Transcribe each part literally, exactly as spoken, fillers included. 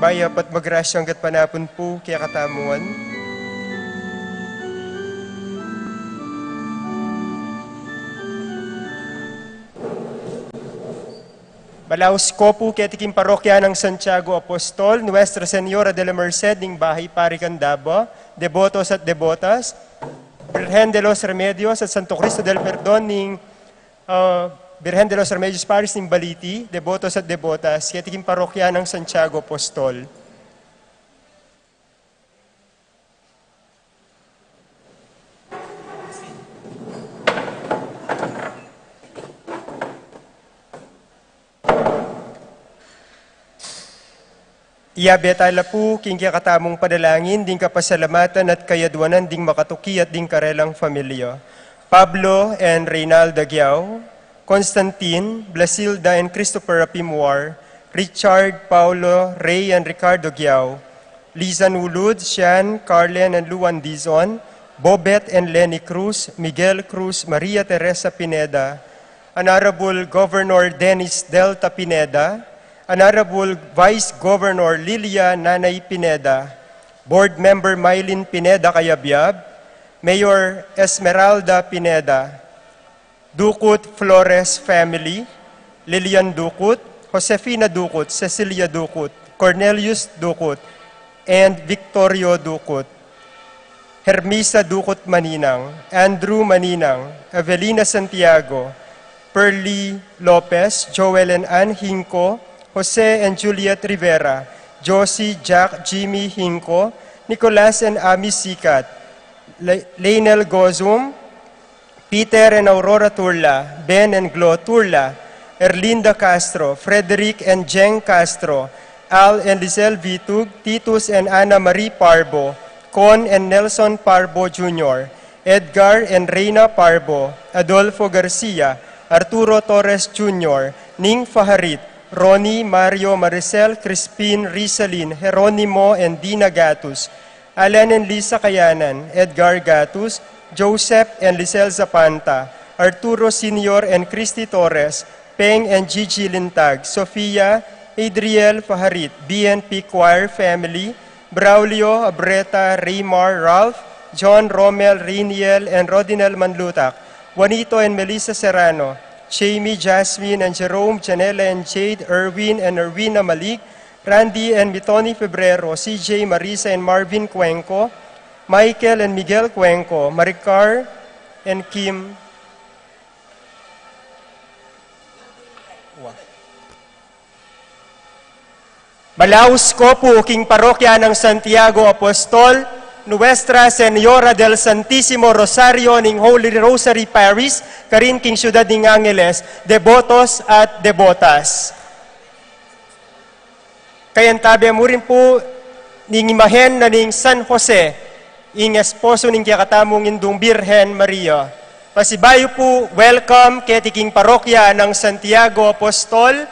Mayap at magrasyang gatpanapun pu kekatamu ngan. Malaus ko pu keti king parokya nang Santiago Apostol, Nuestra Señora de la Merced ning Bahay Parikan Davao, debotos at debotas, Birhen de los Remedios at Santo Cristo del Perdon ning, ah, Birhen de los Remedios Parish ning Baliti, debotos at debotas, keti king parokya nang Santiago Apostol. Iyabe tala pu king kekatamung panalangin ding kapasalamatan at kayadwanan ding makatuki at ding karelang familia. Pablo and Reynalda Giao, Constantine, Blasilda and Christopher Apimuar, Richard, Paulo, Ray and Ricardo Giao, Lizan Ulud, Sian, Carlen and Luan Dizon, Bobet and Lenny Cruz, Miguel Cruz, Maria Teresa Pineda, Honorable Governor Dennis Delta Pineda, Honorable Vice Governor Lilia Nanay Pineda, Board Member Mylene Pineda Cayabyab, Mayor Esmeralda Pineda, Ducut Flores family, Lilian Ducut, Josefina Ducut, Cecilia Ducut, Cornelius Ducut, and Victorio Ducut, Hermisa Ducut Maninang, Andrew Maninang, Evelina Santiago, Pearly Lopez, Joel and Ann Hinco, Jose and Juliet Rivera, Josie, Jack, Jimmy Hinco, Nicolas and Ami Sicat, Le- Lionel Gozum, Peter and Aurora Turla, Ben and Glo Turla, Erlinda Castro, Frederick and Jeng Castro, Al and Lizelle Vitug, Titus and Ana Marie Parbo, Con and Nelson Parbo Junior, Edgar and Reina Parbo, Adolfo Garcia, Arturo Torres Junior, Ning Faharit, Ronnie, Mario, Maricel, Crispin, Rizalin, Jeronimo, and Dina Gatus, Alan and Lisa Kayanan, Edgar Gatus, Joseph and Lisel Zapanta, Arturo Senior and Christy Torres, Peng and Gigi Lintag, Sofia, Adriel Faharit, B N P Choir family, Braulio, Abreta, Raymar, Ralph, John, Romel, Rainiel, and Rodinel Manlutak, Juanito and Melissa Serrano, Jamie, Jasmine, and Jerome, Janela and Jade, Erwin, and Erwina Malig, Randy and Mitoni Febrero, C J, Marisa, and Marvin Cuenco, Michael and Miguel Cuenco, Maricar and Kim. Malaus ko pu king parokya nang Santiago Apostol, Nuestra Señora del Santisimo Rosario ning Holy Rosary Parish, karin king Syudad ning Angeles, debotos at debotas. Kayantabe mu rin pu ning imahen na ning San Jose, ing esposo ning kekatamung Indung Birhen Maria. Pasibayu pu, welcome keti king parokya nang Santiago Apostol,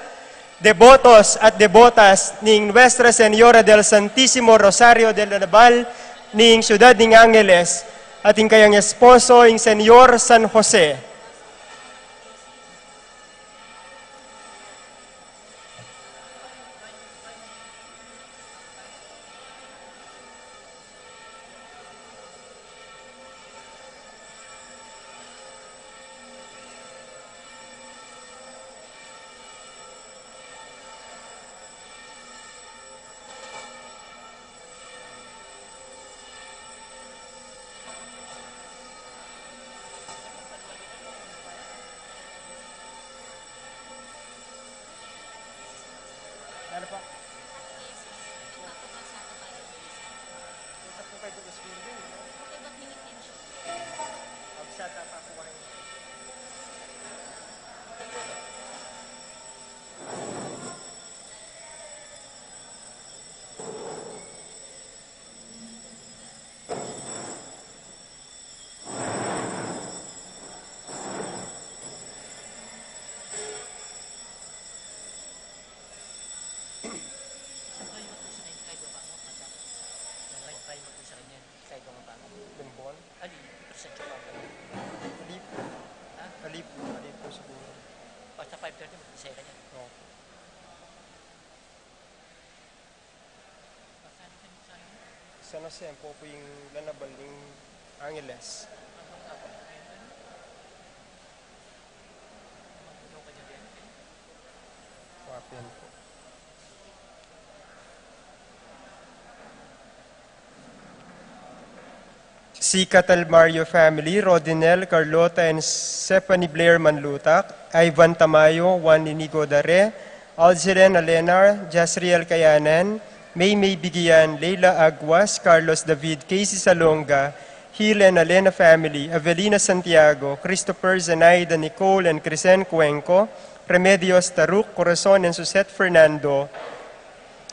debotos at debotas ning Nuestra Señora del Santisimo Rosario de la Naval ning Syudad ning Angeles, at ing kayang esposo, ing Señor San Jose. Ano po? Punta po kayo doon sa building, no? Magsata pa po kayo. Limbon? Alip. Ha? Alip. Alip po siguro. Basta five thirty, mag-isa ka niya. Oo. San Jose, ampo pu ing lanabal ning Angeles. Wapen po. Sikat Almario family, Rodinel, Carlota, and Stephanie Blair Manlutak, Ivan Tamayo, Juan Inigo Dare, Alzelen Alenar, Jasriel Kayanan, Maymay Bigian, Leila Aguas, Carlos David, Casey Salonga, Hill and Alena family, Avelina Santiago, Christopher, Zenaida, Nicole, and Criscen Cuenco, Remedios Taruk, Corazon and Suzette Fernando,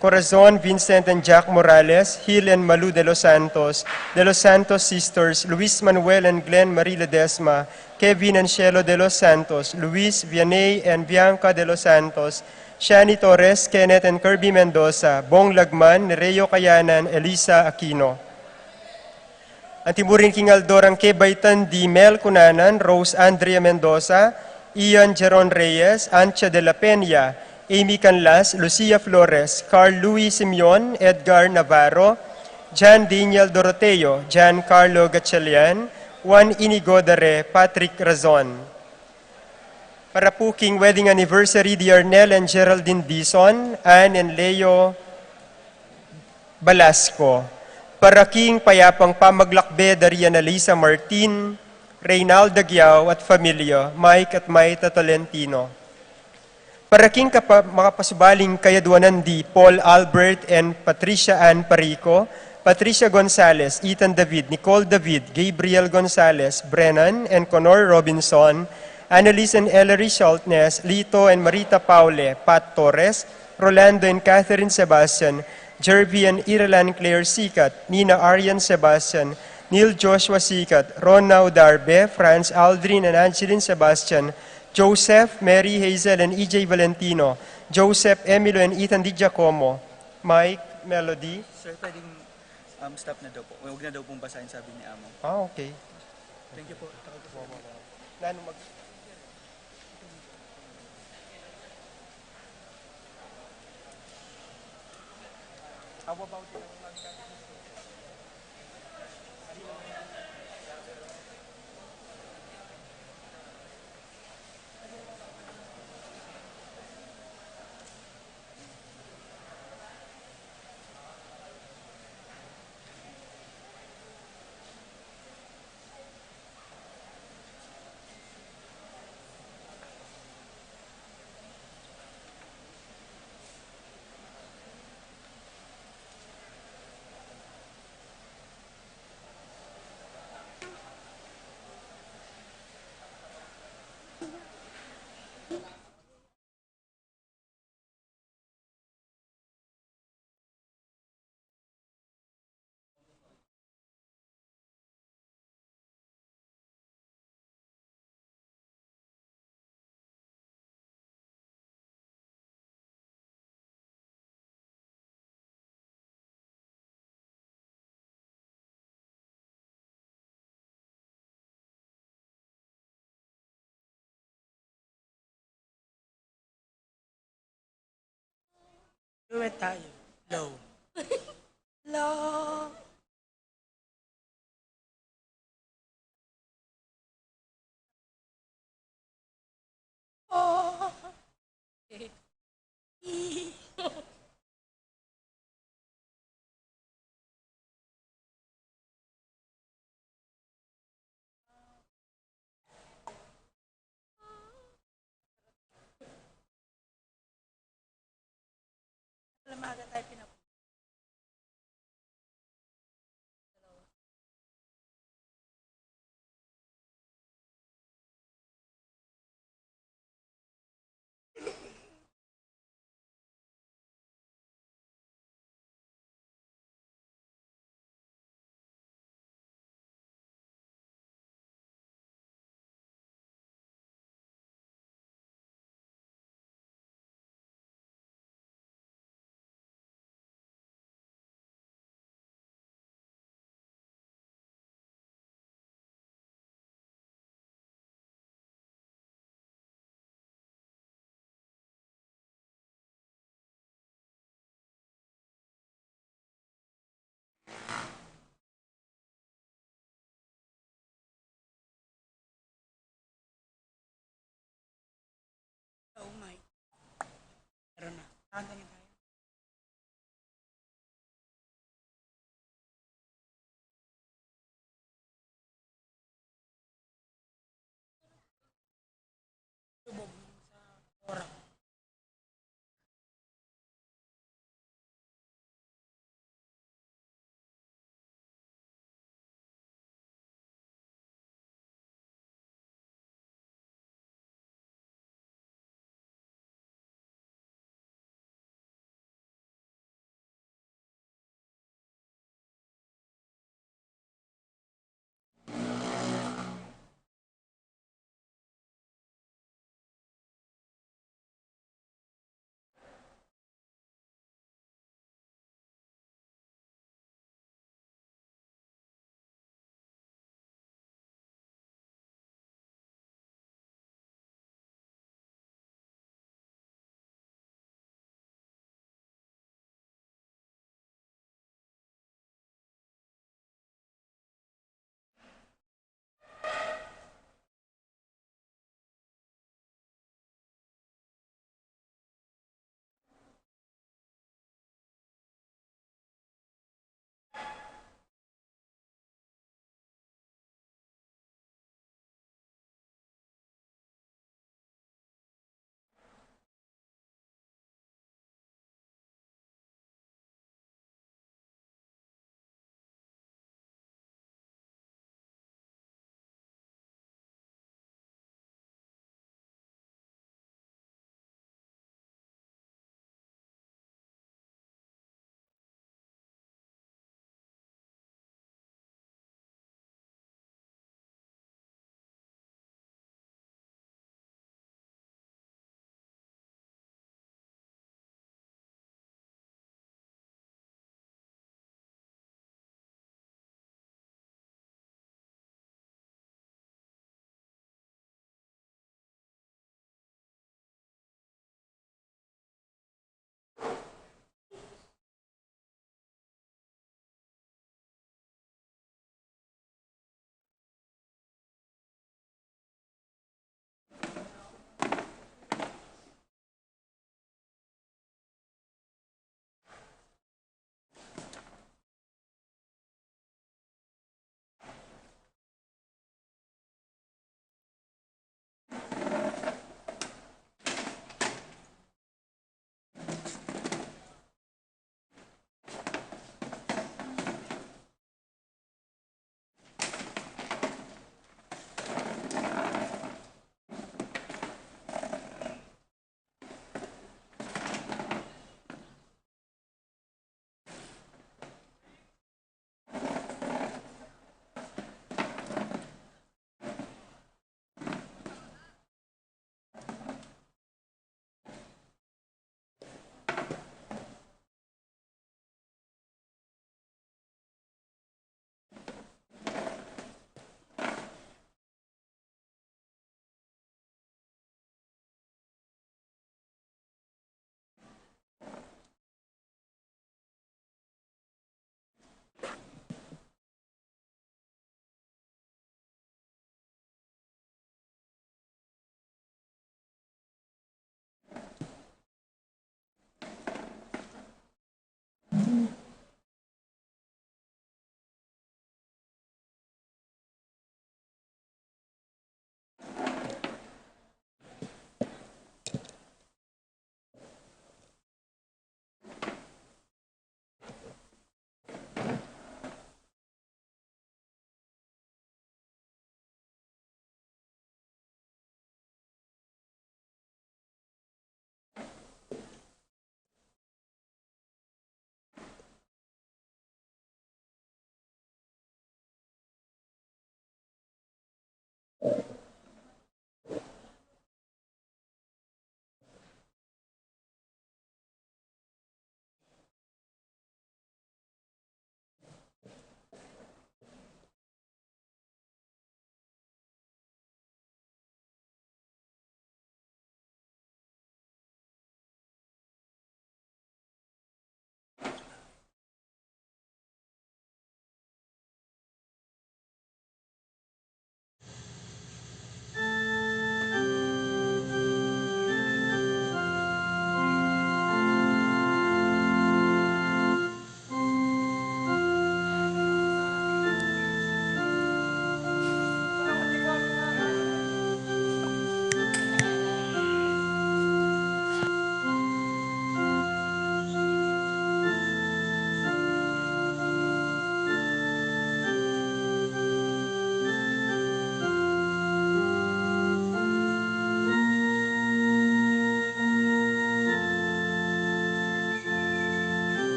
Corazon, Vincent and Jack Morales, Hill and Malu de los Santos, de los Santos sisters, Luis Manuel and Glenn Marie Ledesma, Kevin and Shelo de los Santos, Luis, Vianey and Bianca de los Santos, Shani Torres, Kenneth and Kirby Mendoza, Bong Lagman, Nereo Kayanan, Elisa Aquino. Anti mu rin king aldo rang kebaitan di Mel Cunanan, Rose Andrea Mendoza, Ian Jeron Reyes, Ancha de la Peña, Amy Canlas, Lucia Flores, Carl Louis Simeon, Edgar Navarro, Jan Daniel Doroteo, Jan Carlo Gatchalian, Juan Inigo Dare, Patrick Razon. Para pu king wedding anniversary di Arnel and Geraldine Dizon, Ann and Leo Balasco. Para king payapang pamaglakbe da ri Annalisa Martin, Reynald Dagiao at familia, Mike at Maita Tolentino. Para king kapa-, makapasubaling kayadwanan di Paul Albert and Patricia Ann Parico, Patricia Gonzalez, Ethan David, Nicole David, Gabriel Gonzalez, Brennan and Connor Robinson, Annalise and Ellery Schultness, Lito and Marita Paule, Pat Torres, Rolando and Catherine Sebastian, Jervy and Iralan Claire Sikat, Nina Arian Sebastian, Neil Joshua Sikat, Rona Udarbe, Franz Aldrin and Angeline Sebastian, Joseph, Mary Hazel and E J Valentino, Joseph, Emilio and Ethan Di Giacomo, Mike, Melody. Sir, pwedeng, um, stop na daw po. Huwag na daw pong basahin, sabi ni Amo. Ah, okay. Thank you po. Nanu mag- How about you? Duet tayo. Low. Low. Oh. Okay. E. Lamaga tayo pinap-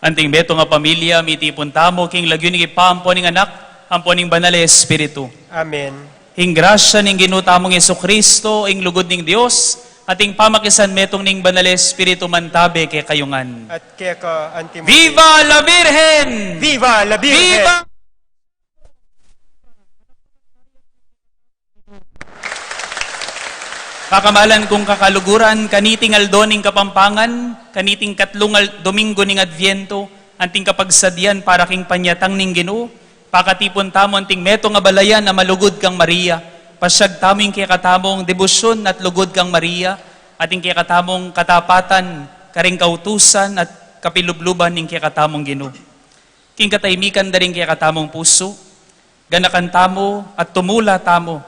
Anting metung a pamilya, mitipun tamu king lagyu ning Ibpa, ampo ning Anak, ampo ning Banal a Espiritu. Amen. Ing grasya ning Ginu tamung Jesucristo, ing lugud ning Dios, at ing pamakisanmetung ning Banal a Espiritu mantabe kekayu ngan. At keka antimu. Viva la Virgen! Viva la Virgen! Viva! Kakamalan kung kakaluguran, kaniting aldo ning Kapampangan, kaniting katlung al-, Domingo ning Adviento, anting kapagsadyan para king panyatang ning Ginu, pakatipun tamu anting metung a balayan a malugud kang Maria, pasiag tamu ing kekatamung debosyun at lugud kang Maria, at ing kekatamung katapatan, karing kautusan at kapilubluban ning kekatamung Ginu. King kataimikan da ring kekatamung pusu, ganakan tamu at tumula tamu,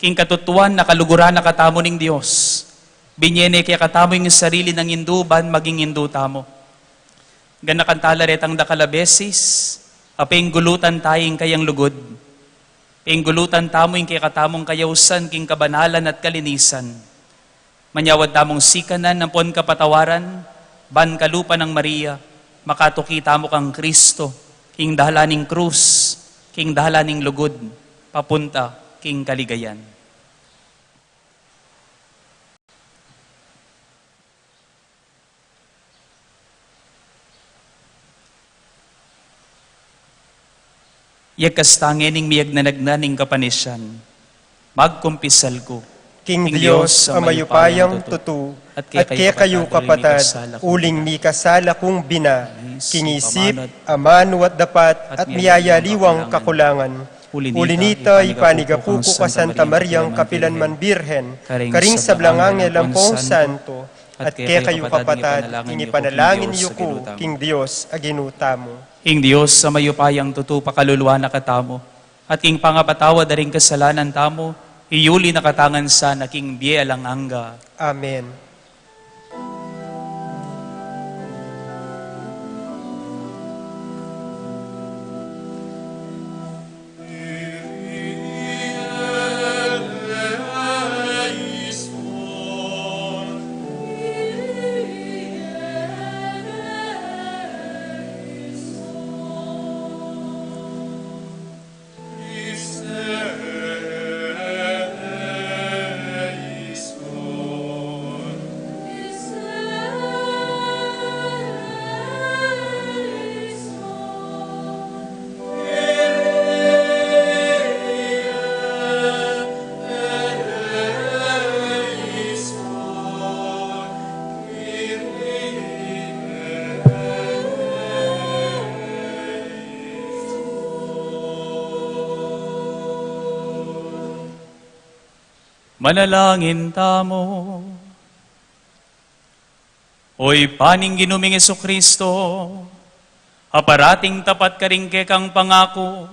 king katutuan a kaluguran na katamu ning Dios. Binie ne kekatamu ing sarili nang indu ban maging indu tamu. Ganakan tala retang dakal a beses, a penggulutan tamu ing kayang lugud. Penggulutan tamu ing kekatamung kayausan king kabanalan at kalinisan. Manyawad tamung sikanan ampon kapatawaran, ban kalupa nang Maria, makatuki tamu kang Kristo, king dalan ning krus, king dalan ning lugud, papunta king kaligayan. Yagkas ta ngening miyagnanagnan ning kapanisian, magkumpisal ku king Dios a mayupayang tutu, at kekayu kapatad, uling mikasala kung bina, king isip, amanu at dapat, at miyayaliwang kakulangan. Uli nita, ipanigapu ku kang Santa Mariang kapilan man Birhen, karing sablang anghel ampong santo, at kekayu kapatad, ing ipanalangin yu ku king Dios a Ginu tamu. Ing Dios a mayupayang tutu pakaluluan na katamu, at king pangapatawad da ring kasalanan tamu, iyuli na katamu ngan sana king bie alang angga. Amen. Manalangin tamu. O Ibpa ning Ginu ming Jesucristo, a parating tapat karing kekang pangaku,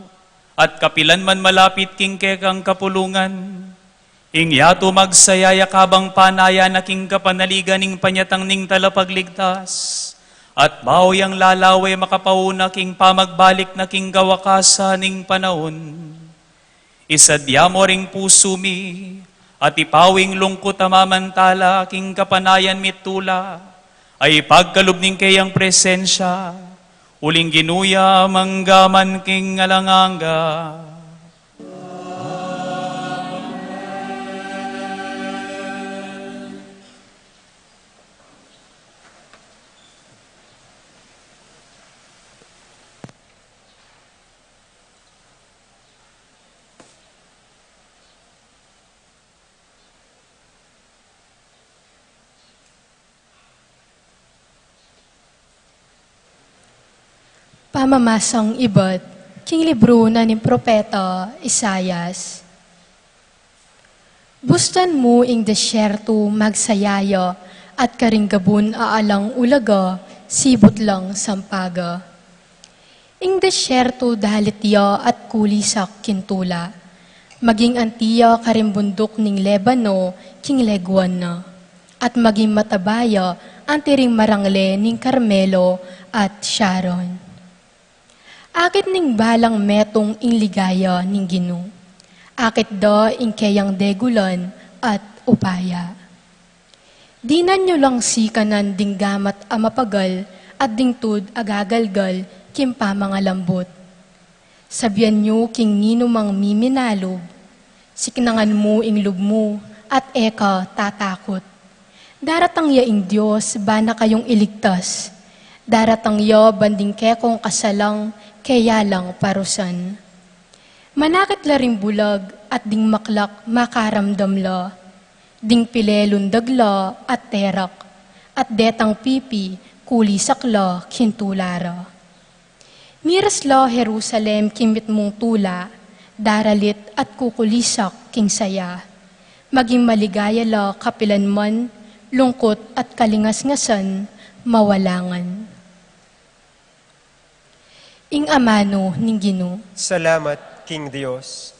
at kapilan man malapit king kekang kapulungan, ing yatu magsaya ya kabang panaya na king kapanaligan ning panyatang ning Talapagligtas, at bau yang lalawe makapauna king pamagbalik na king kawakasan ning panaun. Isadya mu ring pusu mi, at ipawing lungkut a mamantala king kapanayan mi tula, a ipagkalub ning keyang presensya, uling Ginu ya mangga man king alang angga. Pamamasang ibat king libru na ning propeta Isaias. Bustan mu ing desyertu magsaya ya, at karing gabun a alang ulaga, sibut lang sampaga. Ing desyertu dalit ya at kulisak king tula. Maging anti ya karing bunduk ning Lebano king leguan na, at maging mataba ya anti ring marangle ning Carmelo at Sharon. Akit ning balang metung ing ligaya ning Ginu. Akit da ing keyang degulan at upaya. Dinan yu lang sikanan ding gamat a mapagal at ding tud a gagalgal king pamangalambut. Sabian yu king ninumang miminalub, siknangan mu ing lub mu at e ka tatakut. Daratang ya ing Dios, ban na kayung iligtas. Daratang ya ban ding kekong kasalang keya lang parusan. Manakit la ring bulag at ding maklak makaramdam la. Ding pile lundag la at terak, at detang pipi kulisak la king tula ra. Miras la Jerusalem king mitmung tula, daralit at kukulisak king saya. Maging maligaya la kapilan man, lungkut at kalingasngasan mawala ngan. Ing amanu ning Ginu. Salamat king Dios.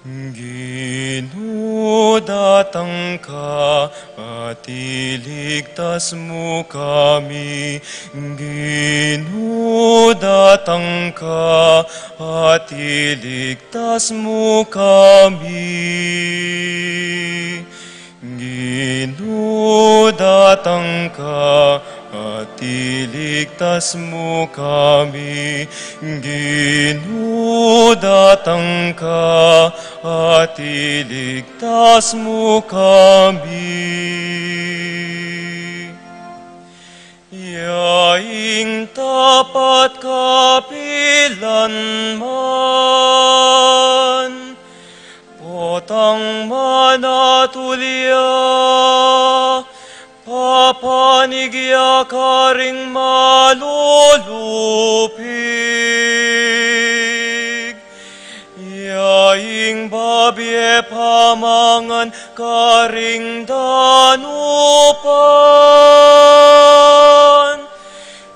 Ginu, datang ka at iligtas mu kami. Ginu, datang ka at iligtas mu kami. Ginu, datang ka at iligtas mu kami. Ginu, datang ka at iligtas mu kami. Ya ing tapat kapilan man, potang manatul ya, papanig ya karing malulupig. Ya ing babie pamangan karing danupan,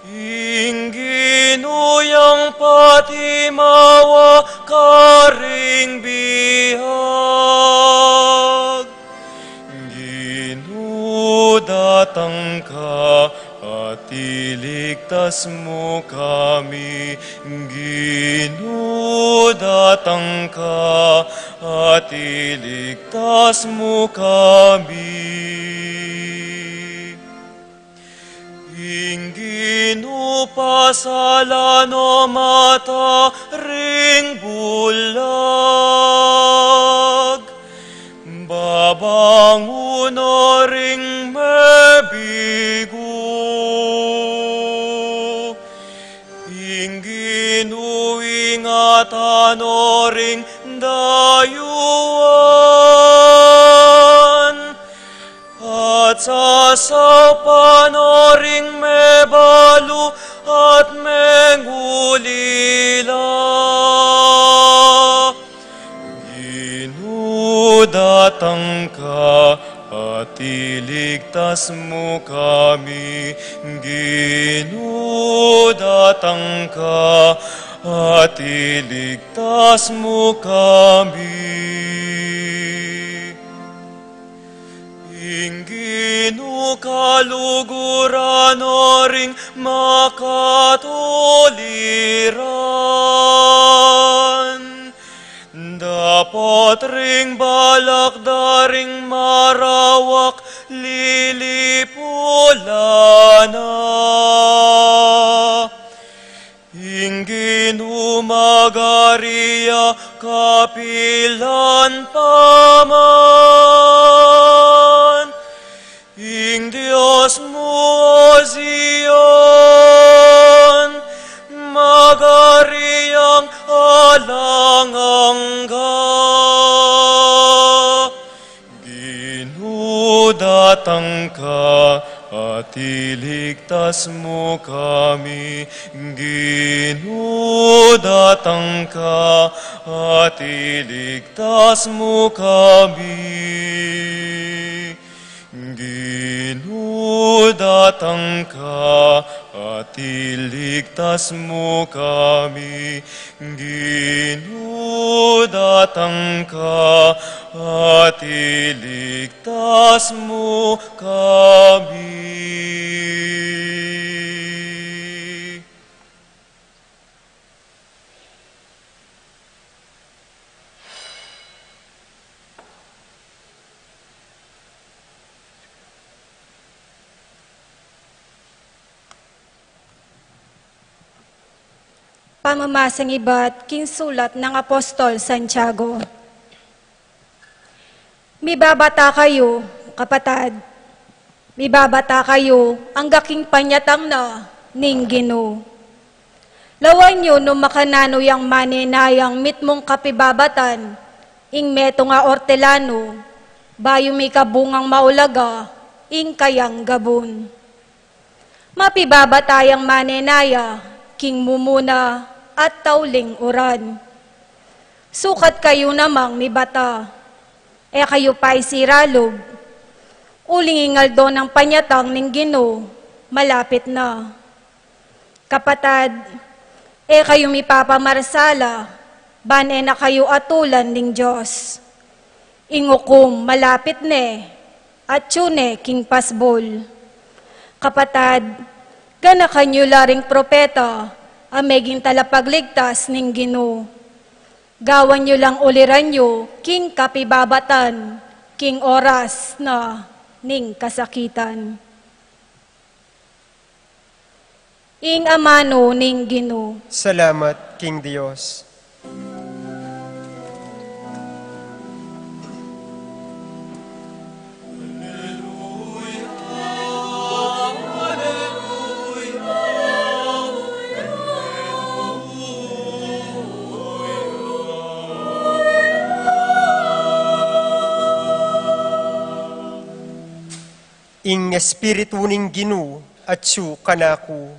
ing Ginu yang patimawa karing biag. Ginu, datang ka at iligtas mu kami. Ginu, datang ka at iligtas mu kami. Ing Ginu pasalan no mata ring bulag, babangun no ring mebigu. Ing Ginu ingatan no ring dayuan. Sasaupan no ring mebalu at mengulila. Ginu, datang ka at iligtas mu kami. Ginu, datang ka at iligtas mu kami. Ing Ginu kaluguran no ring makatuliran. Dapot ring balak da ring marawak lilipulan na. Ing Ginu magari ya kapilan pa man. Ing Dios mu, o Zion, magari yang alang angga. Ginu, datang ka at iligtas mu kami. Ginu, datang ka at iligtas mu kami. Ginu, datang ka at iligtas mu kami. Ginu, datang ka at iligtas mu kami. Pamamasang ibat king sulat nang Apostol Santiago. Mibabata kayu, kapatad, mibabata kayu angga king panyatang na ning Ginu. Lawan yu nung makananu yang manenayang mitmung kapibabatan ing metung a ortelanu, bayu mikabungang maulaga ing kayang gabun. Mapibabata yang manenaya king mumuna at tauling uran. Sukat kayu namang mibata, e kayu pa isiralub, uling ing aldo nang panyatang ning Ginu malapit na. Kapatad, e kayu mipapamarsala, ban e na kayu atulan ning Dios. Ing ukum malapit ne, atyu ne king pasbul. Kapatad, ganakan yu la ring propeta a meging talapagligtas ning Ginu. Gawan yu lang uliran yu king kapibabatan, king oras na ning kasakitan. Ing amanu ning Ginu. Salamat king Dios. Ing Espiritu ning Ginu atyu kanaku,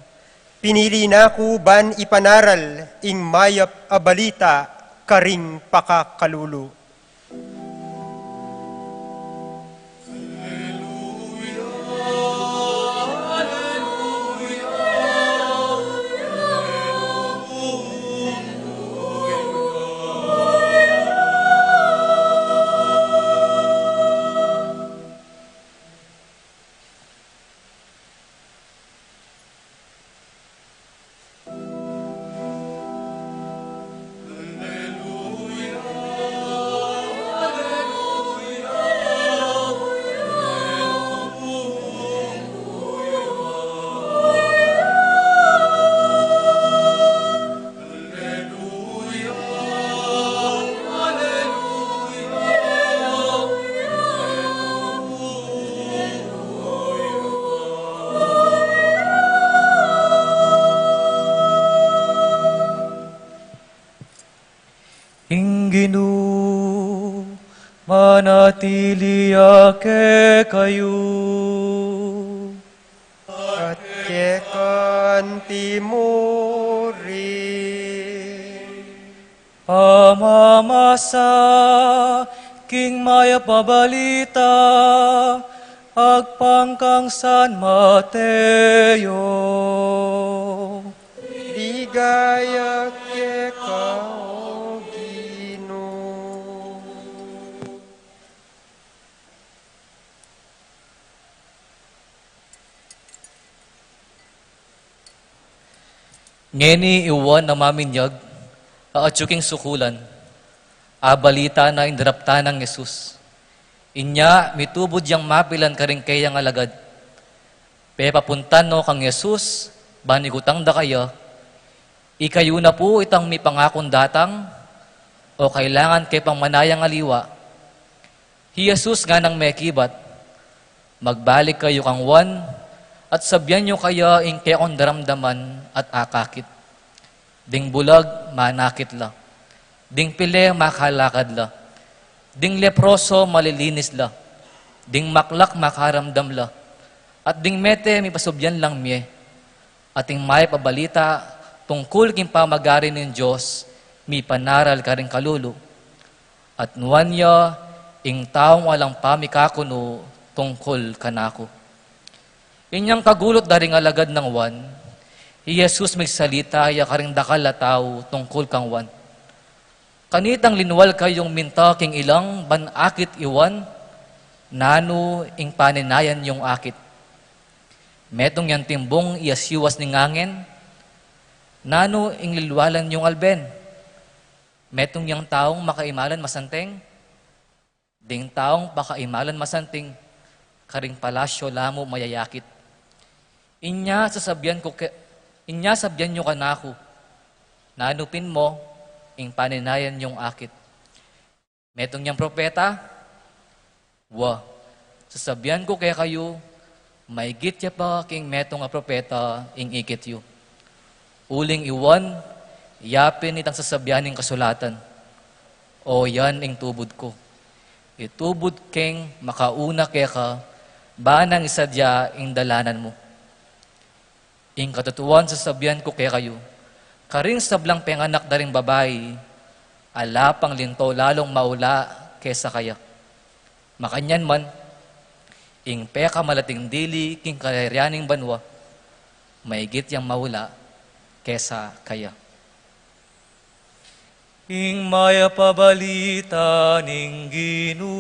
pinili na ku ban ipanaral ing mayap a balita karing pakakalulu. Ing Ginu Manatili ya kekayu. At keka anti mu rin. Pamamasa king Mayap a Balita agpang kang San Mateo. Ligaya keka, O Ginu. Ngeni i Juan a maminyag, a atyu king sukulan, abalita na ing daraptan nang Jesus. Inya mitubud yang mapilan karing keyang alagad. Pepapuntan no kang Jesus, ban ikutang da kaya, "Ikayu na pu itang mipangakung datang, o kailangan ke pang manayang aliwa?" Hi Jesus nganang mekibat, "Magbalik kayu kang Juan, at sabian yu kaya ing kekong daramdaman at akakit. Ding bulag, manakit la. Ding pile, makalakad la. Ding leproso, malilinis la. Ding maklak, makaramdam la. At ding mete, mipasubian lang mie. At ing Mayap a Balita tungkul king pamagari ning Dios, mipanaral karing kalulu. At nuan ya ing taung alang pamikakunu tungkul kanaku." Inyang kagulut da ring alagad nang Juan, hi Jesus migsalita ya karing dakal a tau tungkul kang Juan. "Kanitang linwal kayung minta king ilang ban akit i Juan, nanu ing paninayan yung akit? Metung yang timbung iya siwas ning angen, nanu ing lilwalan yung alben? Metung yang taung makaimalan masanting? Ding taung pakaimalan masanting, karing palasyo la mu mayayakit. Inya sasabian ku ke, inya sabian yu kanaku, nanu pin mu ing paninayan yung akit? Metung yang propeta? Wa, sasabian ku kekayu, maigit ya pa king metung a propeta ing ikit yu. Uling i Juan, ya pin itang sasabian ning kasulatan, 'O yan ing tubud ku, itubud keng makauna keka, ban nang isadia ing dalanan mu.' Ing katutuan sasabian ku kekayu, karing sablang penganak da ring babai, ala pang linto lalung maula kesa kaya. Makanyan man, ing pekamalating dili king kayarian ning banua, maigit yang maula kesa kaya." Ing Mayap a Balita ning Ginu.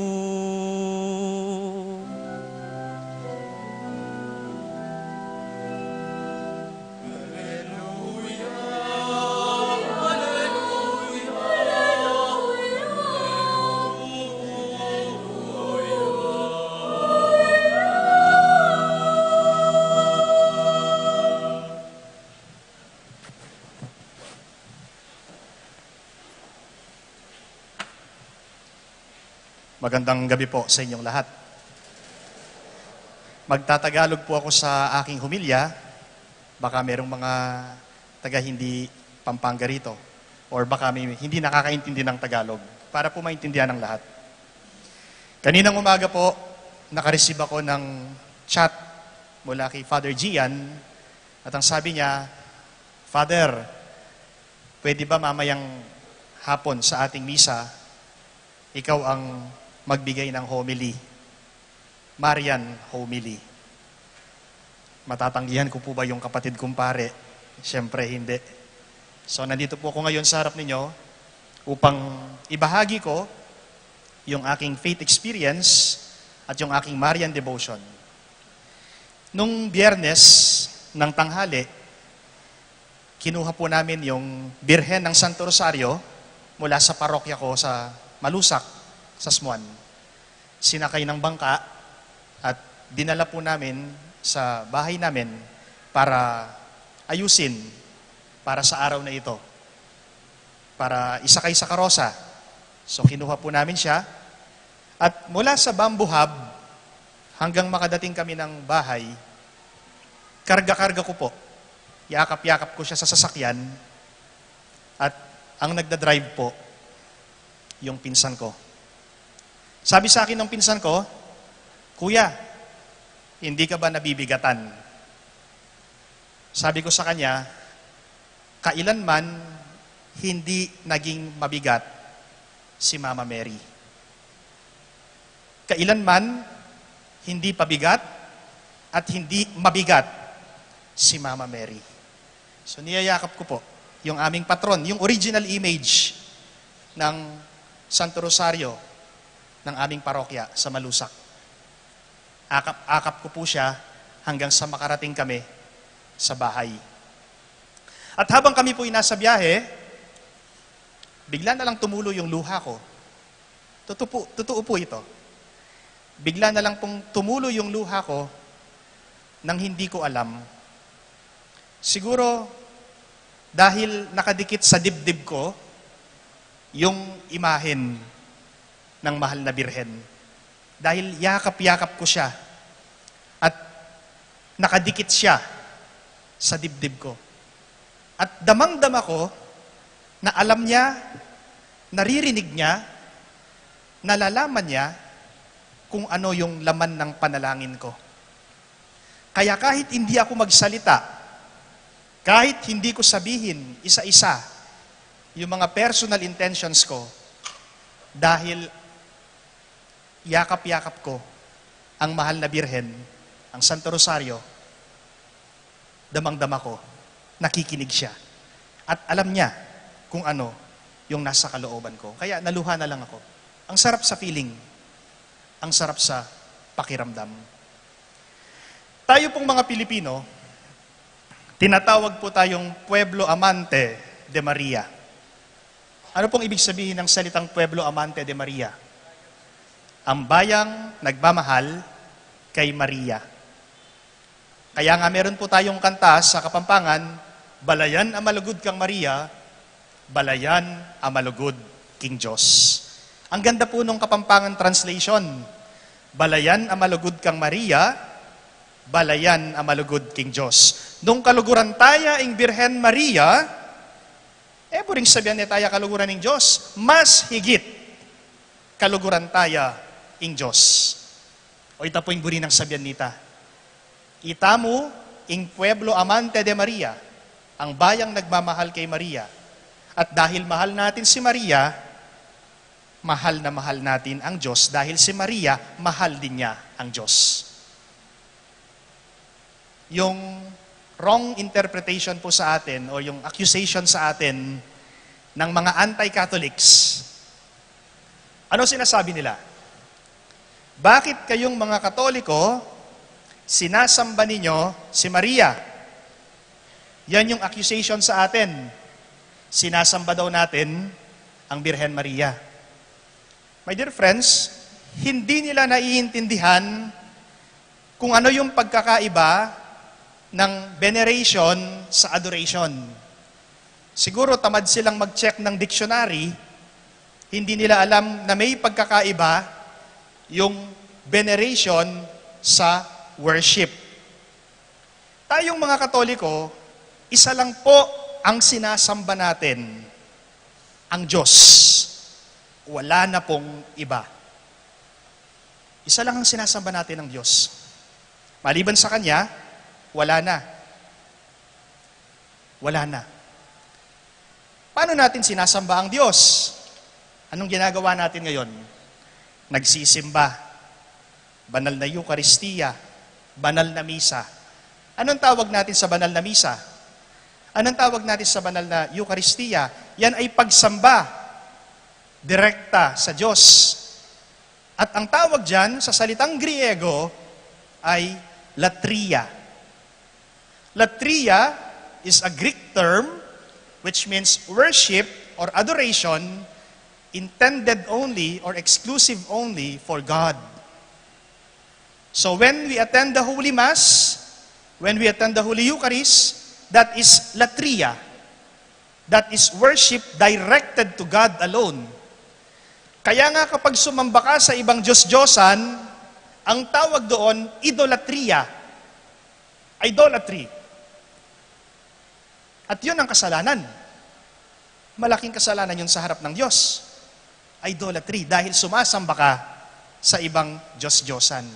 Magandang gabi po sa inyong lahat. Magtatagalog po ako sa aking homilya. Baka merong mga taga hindi Pampanga rito. Or baka may hindi nakakaintindi ng Tagalog. Para po maintindihan ng lahat. Kaninang umaga po, nakareceive ako ng chat mula kay Father Gian. At ang sabi niya, "Father, pwede ba mamayang hapon sa ating misa, ikaw ang magbigay ng homily? Marian homily." Matatanggihan ko po ba yung kapatid kong pare? Siyempre, hindi. So, nandito po ako ngayon sa harap ninyo upang ibahagi ko yung aking faith experience at yung aking Marian devotion. Nung Biyernes ng tanghali, kinuha po namin yung Birhen ng Santo Rosario mula sa parokya ko sa Malusak, sa Smuan. Sinakay ng bangka at dinala po namin sa bahay namin para ayusin para sa araw na ito, para isakay sa karosa. So, kinuha po namin siya. At mula sa Bamboo Hub hanggang makadating kami ng bahay, karga-karga ko po. Yakap-yakap ko siya sa sasakyan. At ang nagdadrive po, yung pinsan ko. Sabi sa akin ng pinsan ko, "Kuya, hindi ka ba nabibigatan?" Sabi ko sa kanya, "Kailanman hindi naging mabigat si Mama Mary. Kailanman hindi pabigat at hindi mabigat si Mama Mary." So, niyayakap ko po yung aming patron, yung original image ng Santo Rosario ng aming parokya sa Malusak. Akap-akap ko po siya hanggang sa makarating kami sa bahay. At habang kami po'y nasa biyahe, bigla na lang tumulo yung luha ko. Totoo po, totoo po ito. Bigla na lang pong tumulo yung luha ko nang hindi ko alam. Siguro dahil nakadikit sa dibdib ko yung imahen ng mahal na Birhen. Dahil yakap-yakap ko siya at nakadikit siya sa dibdib ko. At damang-dama ko na alam niya, naririnig niya, nalalaman niya kung ano yung laman ng panalangin ko. Kaya kahit hindi ako magsalita, kahit hindi ko sabihin isa-isa yung mga personal intentions ko, dahil yakap-yakap ko ang mahal na Birhen, ang Santo Rosario, damang-dama ko, nakikinig siya. At alam niya kung ano yung nasa kalooban ko. Kaya naluha na lang ako. Ang sarap sa feeling. Ang sarap sa pakiramdam. Tayo pong mga Pilipino, tinatawag po tayong pueblo amante de Maria. Ano pong ibig sabihin ng salitang pueblo amante de Maria? Ang bayang nagmamahal kay Maria. Kaya nga meron po tayong kanta sa Kapampangan, "Balayan a malugud kang Maria, balayan a malugud king Dios." Ang ganda po nung Kapampangan translation, "Balayan a malugud kang Maria, balayan a malugud king Dios." Nung kaluguran taya ing Birhen Maria, e buring sabian ne taya kaluguran ning Dios, mas higit kaluguran taya ing Dios. O ita po ing buri nang sabian nita. Itamu ing pueblo amante de Maria, ang bayang nagmamahal kay Maria. At dahil mahal natin si Maria, mahal na mahal natin ang Diyos dahil si Maria, mahal din niya ang Diyos. Yung wrong interpretation po sa atin o yung accusation sa atin ng mga anti-Catholics, ano sinasabi nila? "Bakit kayong mga Katoliko, sinasamba ninyo si Maria?" Yan yung accusation sa atin. Sinasamba daw natin ang Birhen Maria. My dear friends, hindi nila naiintindihan kung ano yung pagkakaiba ng veneration sa adoration. Siguro tamad silang mag-check ng dictionary, hindi nila alam na may pagkakaiba yung veneration sa worship. Tayong mga Katoliko, isa lang po ang sinasamba natin, ang Diyos. Wala na pong iba. Isa lang ang sinasamba natin, ang Diyos. Maliban sa Kanya, wala na. Wala na. Paano natin sinasamba ang Diyos? Anong ginagawa natin ngayon? Nagsisimba. Banal na Eukaristia, banal na misa. Anong tawag natin sa banal na misa? Anong tawag natin sa banal na Eukaristia? Yan ay pagsamba direkta sa Diyos. At ang tawag diyan sa salitang Griego ay latria. Latria is a Greek term which means worship or adoration intended only or exclusive only for God. So when we attend the Holy Mass, when we attend the Holy Eucharist, that is latria. That is worship directed to God alone. Kaya nga kapag sumamba ka sa ibang diyos-diyosan, ang tawag doon, idolatria. Idolatry. At yun ang kasalanan. Malaking kasalanan yun sa harap ng Diyos. Idolatry, dahil sumasamba ka sa ibang Diyos-Diyosan.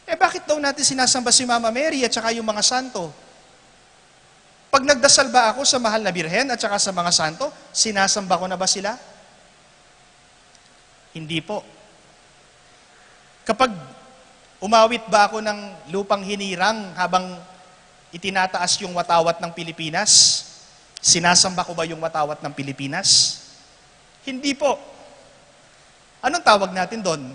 Eh, bakit daw natin sinasamba si Mama Mary at saka yung mga santo? Pag nagdasal ba ako sa Mahal na Birhen at saka sa mga santo, sinasamba ko na ba sila? Hindi po. Kapag umawit ba ako ng lupang hinirang habang itinataas yung watawat ng Pilipinas, sinasamba ko ba yung watawat ng Pilipinas? Hindi po. Anong tawag natin doon?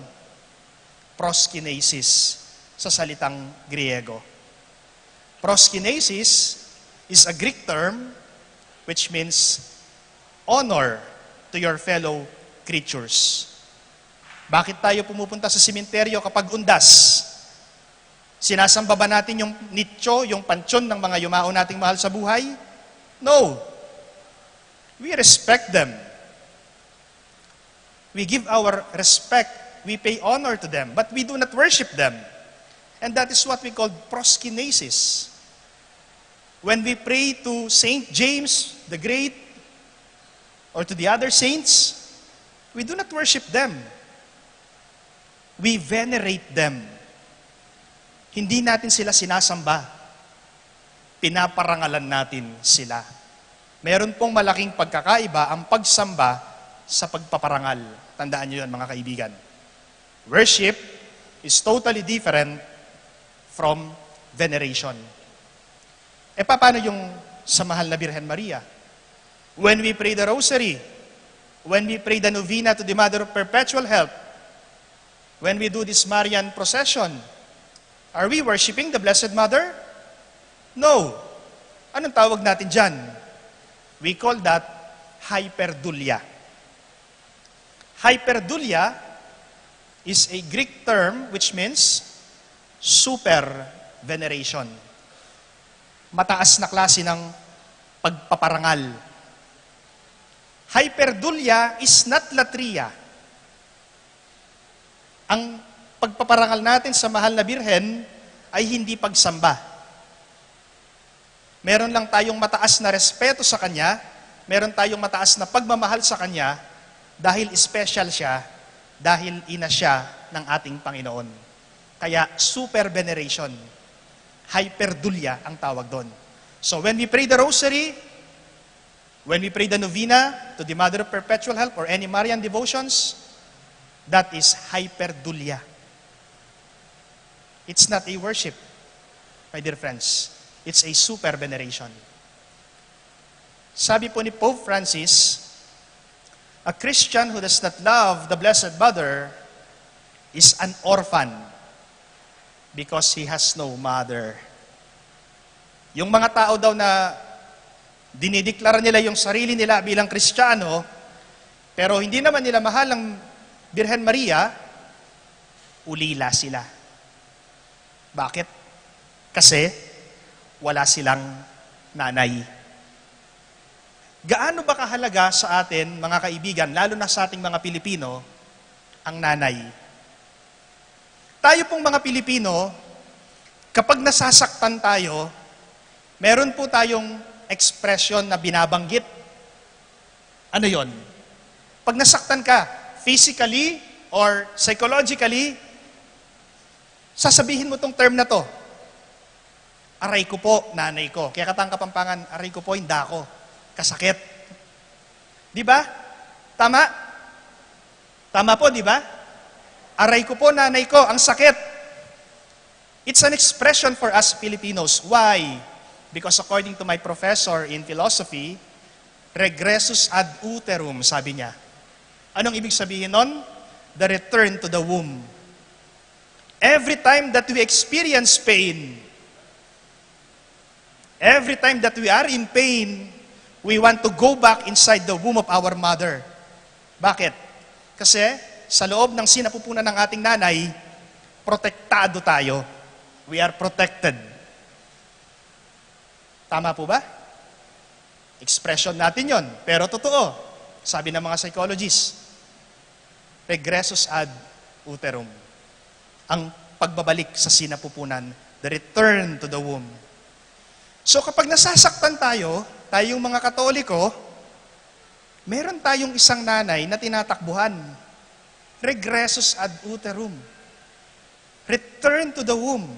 Proskinesis sa salitang Griego. Proskinesis is a Greek term which means honor to your fellow creatures. Bakit tayo pumupunta sa simenteryo kapag undas? Sinasamba ba natin yung nicho, yung panteon ng mga yumao nating mahal sa buhay? No. We respect them. We give our respect, we pay honor to them, but we do not worship them. And that is what we call proskinesis. When we pray to Saint James the Great or to the other saints, we do not worship them. We venerate them. Hindi natin sila sinasamba. Pinaparangalan natin sila. Meron pong malaking pagkakaiba ang pagsamba sa pagpaparangal. Tandaan niyo yan, mga kaibigan. Worship is totally different from veneration. E paano yung sa mahal na Birhen Maria? When we pray the rosary, when we pray the novena to the Mother of Perpetual Help, when we do this Marian procession, are we worshiping the Blessed Mother? No. Anong tawag natin dyan? We call that hyperdulia. Hyperdulia is a Greek term which means super veneration. Mataas na klase ng pagpaparangal. Hyperdulia is not latria. Ang pagpaparangal natin sa mahal na Birhen ay hindi pagsamba. Meron lang tayong mataas na respeto sa kanya, meron tayong mataas na pagmamahal sa kanya dahil special siya, dahil ina siya ng ating Panginoon. Kaya super veneration, hyperdulia ang tawag doon. So when we pray the rosary, when we pray the novena to the Mother of Perpetual Help or any Marian devotions, that is hyperdulia. It's not a worship, my dear friends. It's a super veneration. Sabi po ni Pope Francis, a Christian who does not love the Blessed Mother is an orphan because he has no mother. Yung mga tao daw na dinideklara nila yung sarili nila bilang Kristiyano, pero hindi naman nila mahal ang Birhen Maria, ulila sila. Bakit? Kasi wala silang nanay. Gaano ba kahalaga sa atin, mga kaibigan, lalo na sa ating mga Pilipino, ang nanay? Tayo pong mga Pilipino, kapag nasasaktan tayo, meron po tayong expression na binabanggit. Ano yon? Pag nasaktan ka, physically or psychologically, sasabihin mo tong term na to, "Aray ko po, nanay ko." Kaya katang Kapampangan, "Aray ko po, inda ko. Kasakit." Di ba? Tama? Tama po, di ba? "Aray ko po, nanay ko, ang sakit." It's an expression for us Filipinos. Why? Because according to my professor in philosophy, "Regressus ad uterum," sabi niya. Anong ibig sabihin nun? The return to the womb. Every time that we experience pain, every time that we are in pain, we want to go back inside the womb of our mother. Bakit? Kasi sa loob ng sinapupunan ng ating nanay, protektado tayo. We are protected. Tama po ba? Expression natin yon. Pero totoo, sabi ng mga psychologists, "Regressus ad uterum." Ang pagbabalik sa sinapupunan, the return to the womb. So kapag nasasaktan tayo, tayong mga Katoliko, meron tayong isang nanay na tinatakbuhan. Regressus ad uterum. Return to the womb.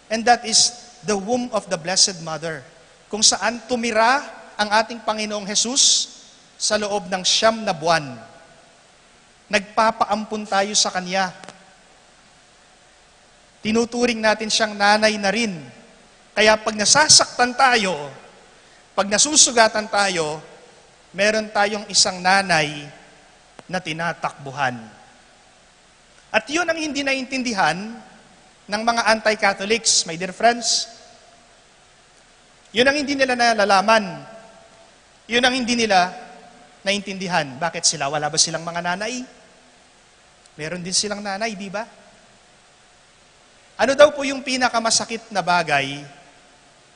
And that is the womb of the Blessed Mother, kung saan tumira ang ating Panginoong Jesus sa loob ng siyam na buwan. Nagpapaampun tayo sa Kanya. Tinuturing natin siyang nanay na rin. Kaya pag nasasaktan tayo, pag nasusugatan tayo, meron tayong isang nanay na tinatakbuhan. At yun ang hindi naintindihan ng mga anti-Catholics, my dear friends. Yun ang hindi nila nalalaman. Yun ang hindi nila naintindihan. Bakit sila? Wala ba silang mga nanay? Meron din silang nanay, di ba? Ano daw po yung pinakamasakit na bagay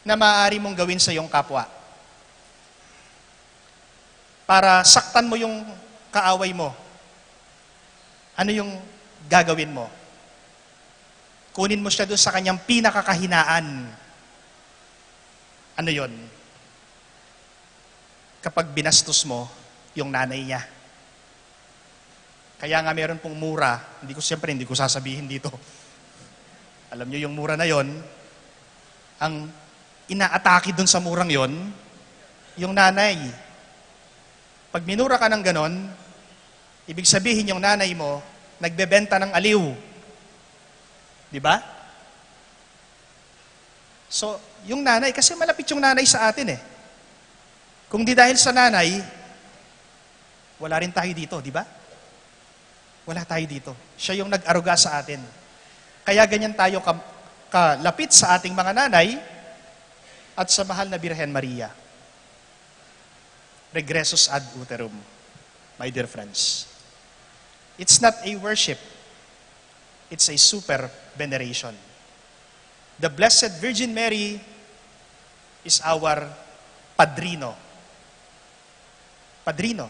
na maaari mong gawin sa iyong kapwa? Para saktan mo yung kaaway mo, ano yung gagawin mo? Kunin mo siya doon sa kanyang pinakakahinaan. Ano yon? Kapag binastos mo yung nanay niya. Kaya nga meron pong mura, hindi ko, siyempre, hindi ko sasabihin dito. Alam niyo yung mura na yon, ang inaatake dun sa murang yon, yung nanay. Pag minura ka ng ganon, ibig sabihin yung nanay mo, nagbebenta ng aliw. Di ba? So, yung nanay, kasi malapit yung nanay sa atin eh. Kung di dahil sa nanay, wala rin tayo dito, di ba? Wala tayo dito. Siya yung nag-aruga sa atin. Kaya ganyan tayo ka, kalapit sa ating mga nanay at sa mahal na Birhen Maria. Regressus ad uterum, my dear friends. It's not a worship. It's a super veneration. The Blessed Virgin Mary is our padrino. Padrino.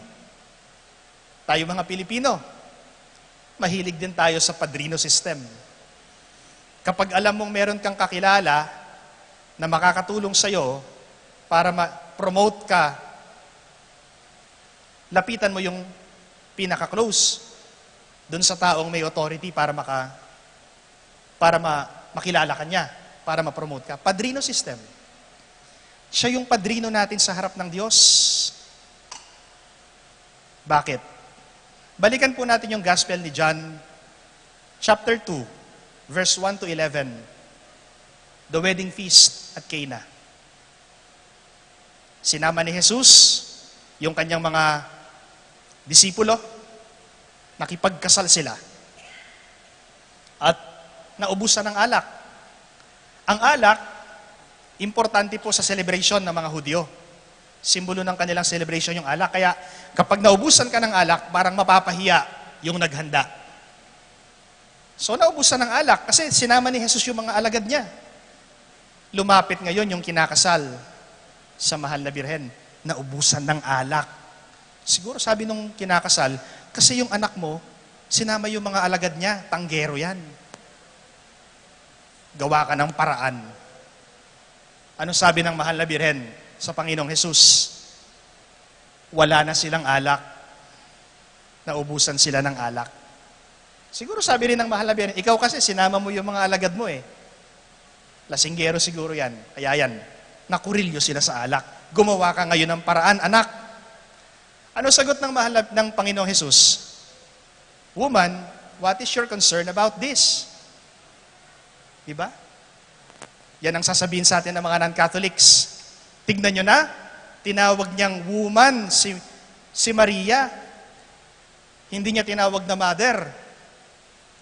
Tayo mga Pilipino, mahilig din tayo sa padrino system. Kapag alam mong meron kang kakilala na makakatulong sa'yo para ma-promote ka, lapitan mo yung pinaka-close dun sa taong may authority para maka-, para ma-, makilala ka niya, para ma-promote ka. Padrino system. Siya yung padrino natin sa harap ng Diyos. Bakit? Balikan po natin yung Gospel ni John, chapter two, verse one to eleven, the wedding feast at Cana. Sinama ni Jesus yung kanyang mga disipulo, nakipagkasal sila, at naubusan ng alak. Ang alak, importante po sa celebration ng mga Hudyo. Simbolo ng kanilang celebration yung alak. Kaya kapag naubusan ka ng alak, parang mapapahiya yung naghanda. So, naubusan ng alak kasi sinama ni Jesus yung mga alagad niya. Lumapit ngayon yung kinakasal sa mahal na birhen. Naubusan ng alak. Siguro sabi nung kinakasal, "Kasi yung anak mo, sinama yung mga alagad niya, tanggero yan. Gawa ka ng paraan." Anong sabi ng mahal na birhen sa Panginoong Jesus? Wala na silang alak. Naubusan sila ng alak. Siguro sabi rin ng mahal na birhen, "Ikaw kasi, sinama mo yung mga alagad mo eh. Lasinggero siguro yan. Kaya yan, nakurilyo sila sa alak. Gumawa ka ngayon ng paraan, anak." Ano sagot ng mahal na, ng Panginoong Jesus? "Woman, what is your concern about this?" Di ba? Yan ang sasabihin sa atin ng mga non-Catholics. "Tignan nyo na, tinawag niyang woman si, si Maria. Hindi niya tinawag na mother."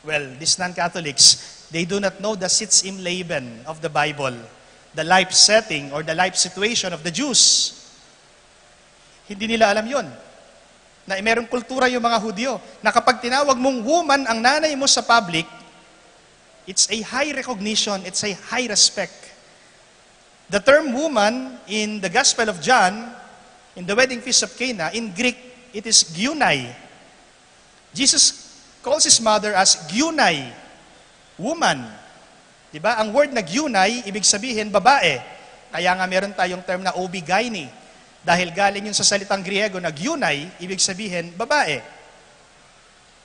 Well, these non-Catholics, they do not know the sitz im leben of the Bible, the life setting or the life situation of the Jews. Hindi nila alam yon, na merong kultura yung mga Hudyo na kapag tinawag mong woman ang nanay mo sa public, it's a high recognition, it's a high respect. The term woman in the Gospel of John, in the wedding feast of Cana, in Greek, it is giunai. Jesus calls his mother as giunai, woman. Di ba? Ang word na giunai, ibig sabihin babae. Kaya nga meron tayong term na O B gyne. Dahil galing yun sa salitang Griego na giunai, ibig sabihin babae.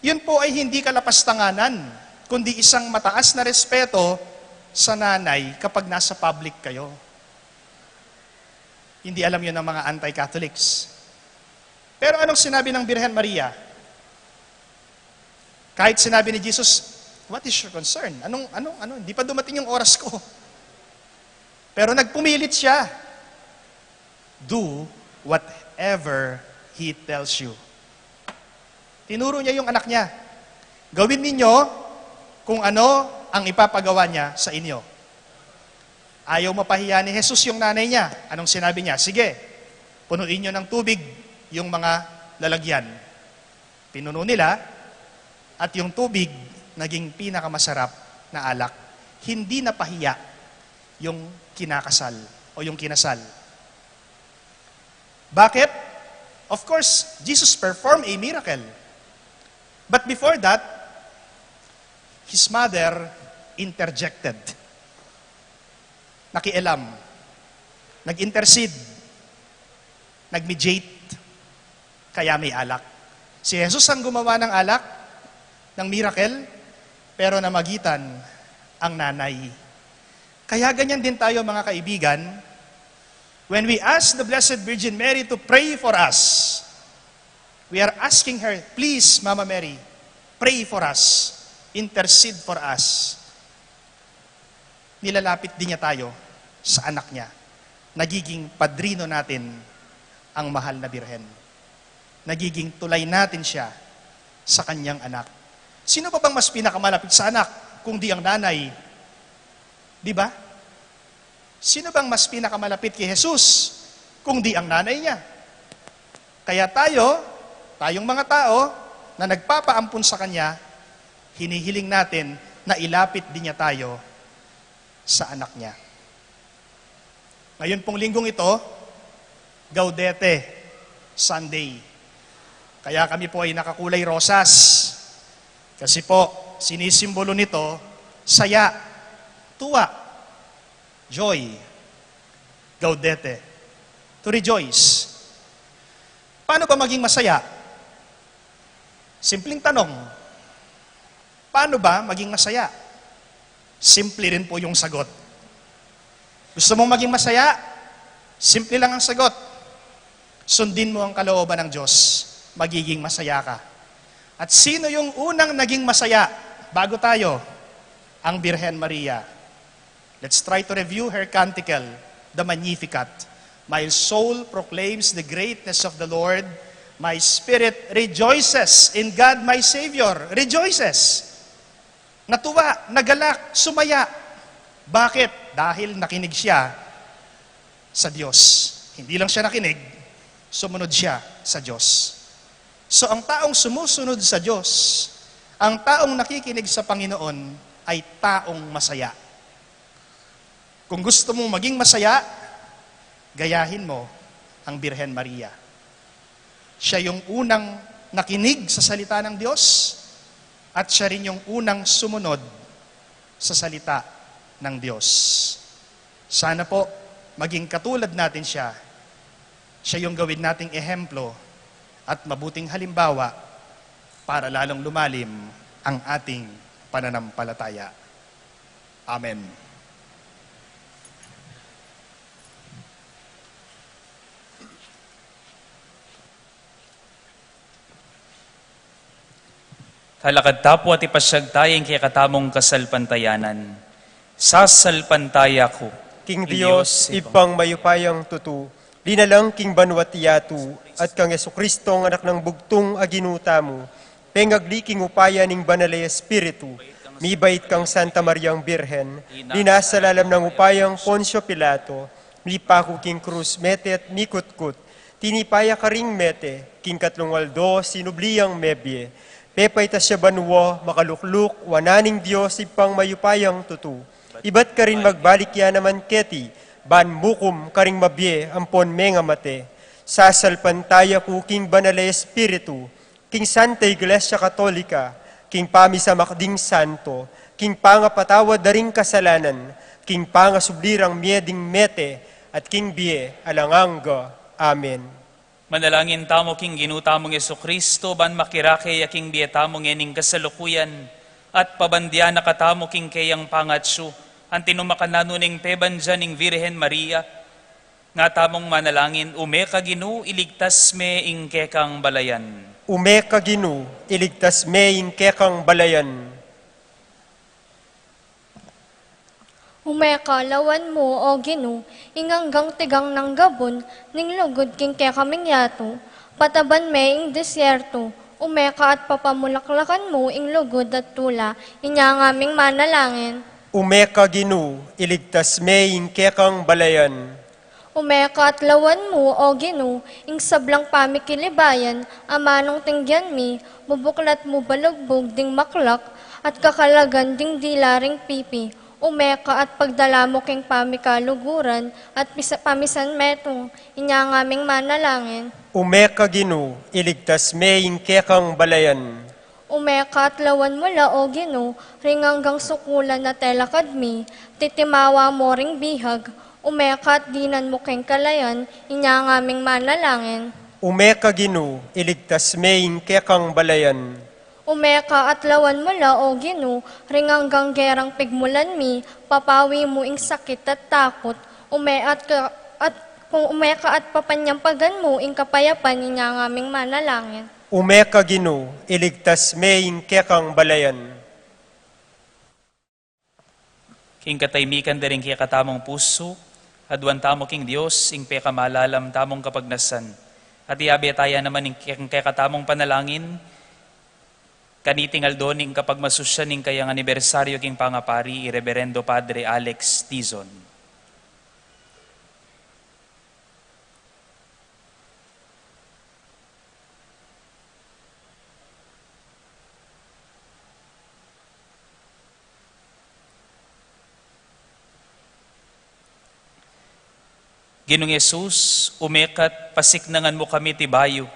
Yun po ay hindi kalapastanganan, kundi isang mataas na respeto sa nanay kapag nasa public kayo. Hindi alam yun ng mga anti-Catholics. Pero anong sinabi ng Birhen Maria? Kahit sinabi ni Jesus, "What is your concern? Anong, anong, ano? Hindi pa dumating yung oras ko." Pero nagpumilit siya. "Do whatever he tells you." Tinuro niya yung anak niya, "Gawin ninyo kung ano ang ipapagawa niya sa inyo." Ayaw mapahiya ni Jesus yung nanay niya. Anong sinabi niya? "Sige, punuin niyo ng tubig yung mga lalagyan." Pinuno nila, at yung tubig naging pinakamasarap na alak. Hindi napahiya yung kinakasal o yung kinasal. Bakit? Of course, Jesus performed a miracle. But before that, his mother interjected. Nakialam. Nag-intercede. Nag-mediate. Kaya may alak. Si Jesus ang gumawa ng alak, ng miracle, pero namagitan ang nanay. Kaya ganyan din tayo, mga kaibigan. When we ask the Blessed Virgin Mary to pray for us, we are asking her, "Please, Mama Mary, pray for us, intercede for us." Nilalapit din niya tayo sa anak niya. Nagiging padrino natin ang mahal na Birhen. Nagiging tulay natin siya sa kanyang anak. Sino pa bang mas pinakamalapit sa anak kung di ang nanay? Di ba? Sino bang mas pinakamalapit kay Jesus kung di ang nanay niya? Kaya tayo, tayong mga tao na nagpapaampun sa kanya, hinihiling natin na ilapit din niya tayo sa anak niya. Ngayon pong linggong ito, Gaudete Sunday. Kaya kami po ay nakakulay rosas. Kasi po, sinisimbolo nito saya, tuwa, joy. Gaudete, to rejoice. Paano ba maging masaya? Simpleng tanong. Paano ba maging masaya? Simple rin po yung sagot. Gusto mong maging masaya? Simple lang ang sagot. Sundin mo ang kalooban ng Diyos. Magiging masaya ka. At sino yung unang naging masaya bago tayo? Ang Birhen Maria. Let's try to review her canticle, the Magnificat. "My soul proclaims the greatness of the Lord. My spirit rejoices in God my Savior." Rejoices. Natuwa, nagalak, sumaya. Bakit? Dahil nakinig siya sa Diyos. Hindi lang siya nakinig, sumunod siya sa Diyos. So, ang taong sumusunod sa Diyos, ang taong nakikinig sa Panginoon, ay taong masaya. Kung gusto mong maging masaya, gayahin mo ang Birhen Maria. Siya yung unang nakinig sa salita ng Diyos at siya rin yung unang sumunod sa salita ng Diyos. Sana po, maging katulad natin siya. Siya yung gawin nating ehemplo at mabuting halimbawa para lalong lumalim ang ating pananampalataya. Amen. Talakad ta pu at ipasyag taya ing kekatamung kasalpantayanan. Sasalpantaya ku king Dios, Ibpang mayupayang tutu, linalang king banua't yatu, at kang Jesucristo, ang Anak nang bugtung a Ginu tamu, pengagli king upaya ning Banal a Espiritu, mibait kang Santa Mariang Birhen, linasa lalam nang upayang Poncio Pilato, mipaku king krus, mete at mikutkut, tinipa ya karing mete, king katlung aldo sinubli yang mebie, pepaitas ya banua, makalukluk wanan ning Dios Ibpang mayupayang tutu. Ibat karin magbalik ya naman keti, ban mukum karing mabie ampon mengamate. Sasalpantaya ku king Banal a Espiritu, king Santa Iglesia Katolika, king pamisamak ding santo, king pangapatawad da ring kasalanan, king pangasubli rang mie ding mete, at king bie alang angga. Amen. Manalangin tamu king Ginu tamung Jesucristo, ban makirake ya king bie tamu ngening kasalukuyan, at pabandian na katamu king keyang pangatsu, anti nu makananu ning pebandian ning Virgen Maria. Nga tamung manalangin, ume ka Ginu, iligtas me ing kekang balayan. Ume ka Ginu, iligtas me ing kekang balayan. Ume ka, lawan mu, O Ginu, ing anggang tigang nang gabun ning lugud king kekaming yatu, pataban me ing disyertu. Ume ka at papamulaklakan mu ing lugud at tula, inya ngaming manalangin. Ume ka Ginu, iligtas me ing kekang balayan. Ume ka at lawan mu, O Ginu, ing sablang pamikilibayan, amanung tinggian mi, bubuklat mu balugbug ding maklak, at kakalagan ding dila ring pipi. Ume ka at pagdala mu king pamikaluguran, at pisa-, pamisan metung, inya ngaming manalangin. Ume ka Ginu, iligtas me ing kekang balayan. Ume ka at lawan mu la, O Ginu, ring anggang sukulan a telakad mi, titimawa mu ring bihag. Ume ka at dinan mu keng kalayan, inya ngaming manalangin. Ume ka Ginu, iligtas me ing kekang balayan. Ume ka at lawan mu la, O Ginu, ring anggang gerang pigmulan mi, papawi mu ing sakit at takut. Ume at ka, at, ume ka at papanyampagan mu ing kapayapan, inya ngaming manalangin. Ume ka Ginu, iligtas me ing kekang balayan. King kataymikan da ring kekatamung pusu, aduan tamu king Dios ing pekamalalam tamung kapagnasan. At iyabe taya naman ing ke-, kekatamung panalangin, kaniting aldo ning kapagmasusyan ning kayang anibersaryo king pangapari, i Reberendo Padre Alex Tizon. Ginung Jesus, ume ka at pasiknangan mu kami iti bayu,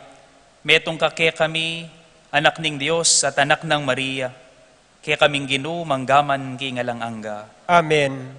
metung ka kekami, Anak ning Dios at Anak nang Maria, kekaming Ginu, manggaman king alang angga. Amen.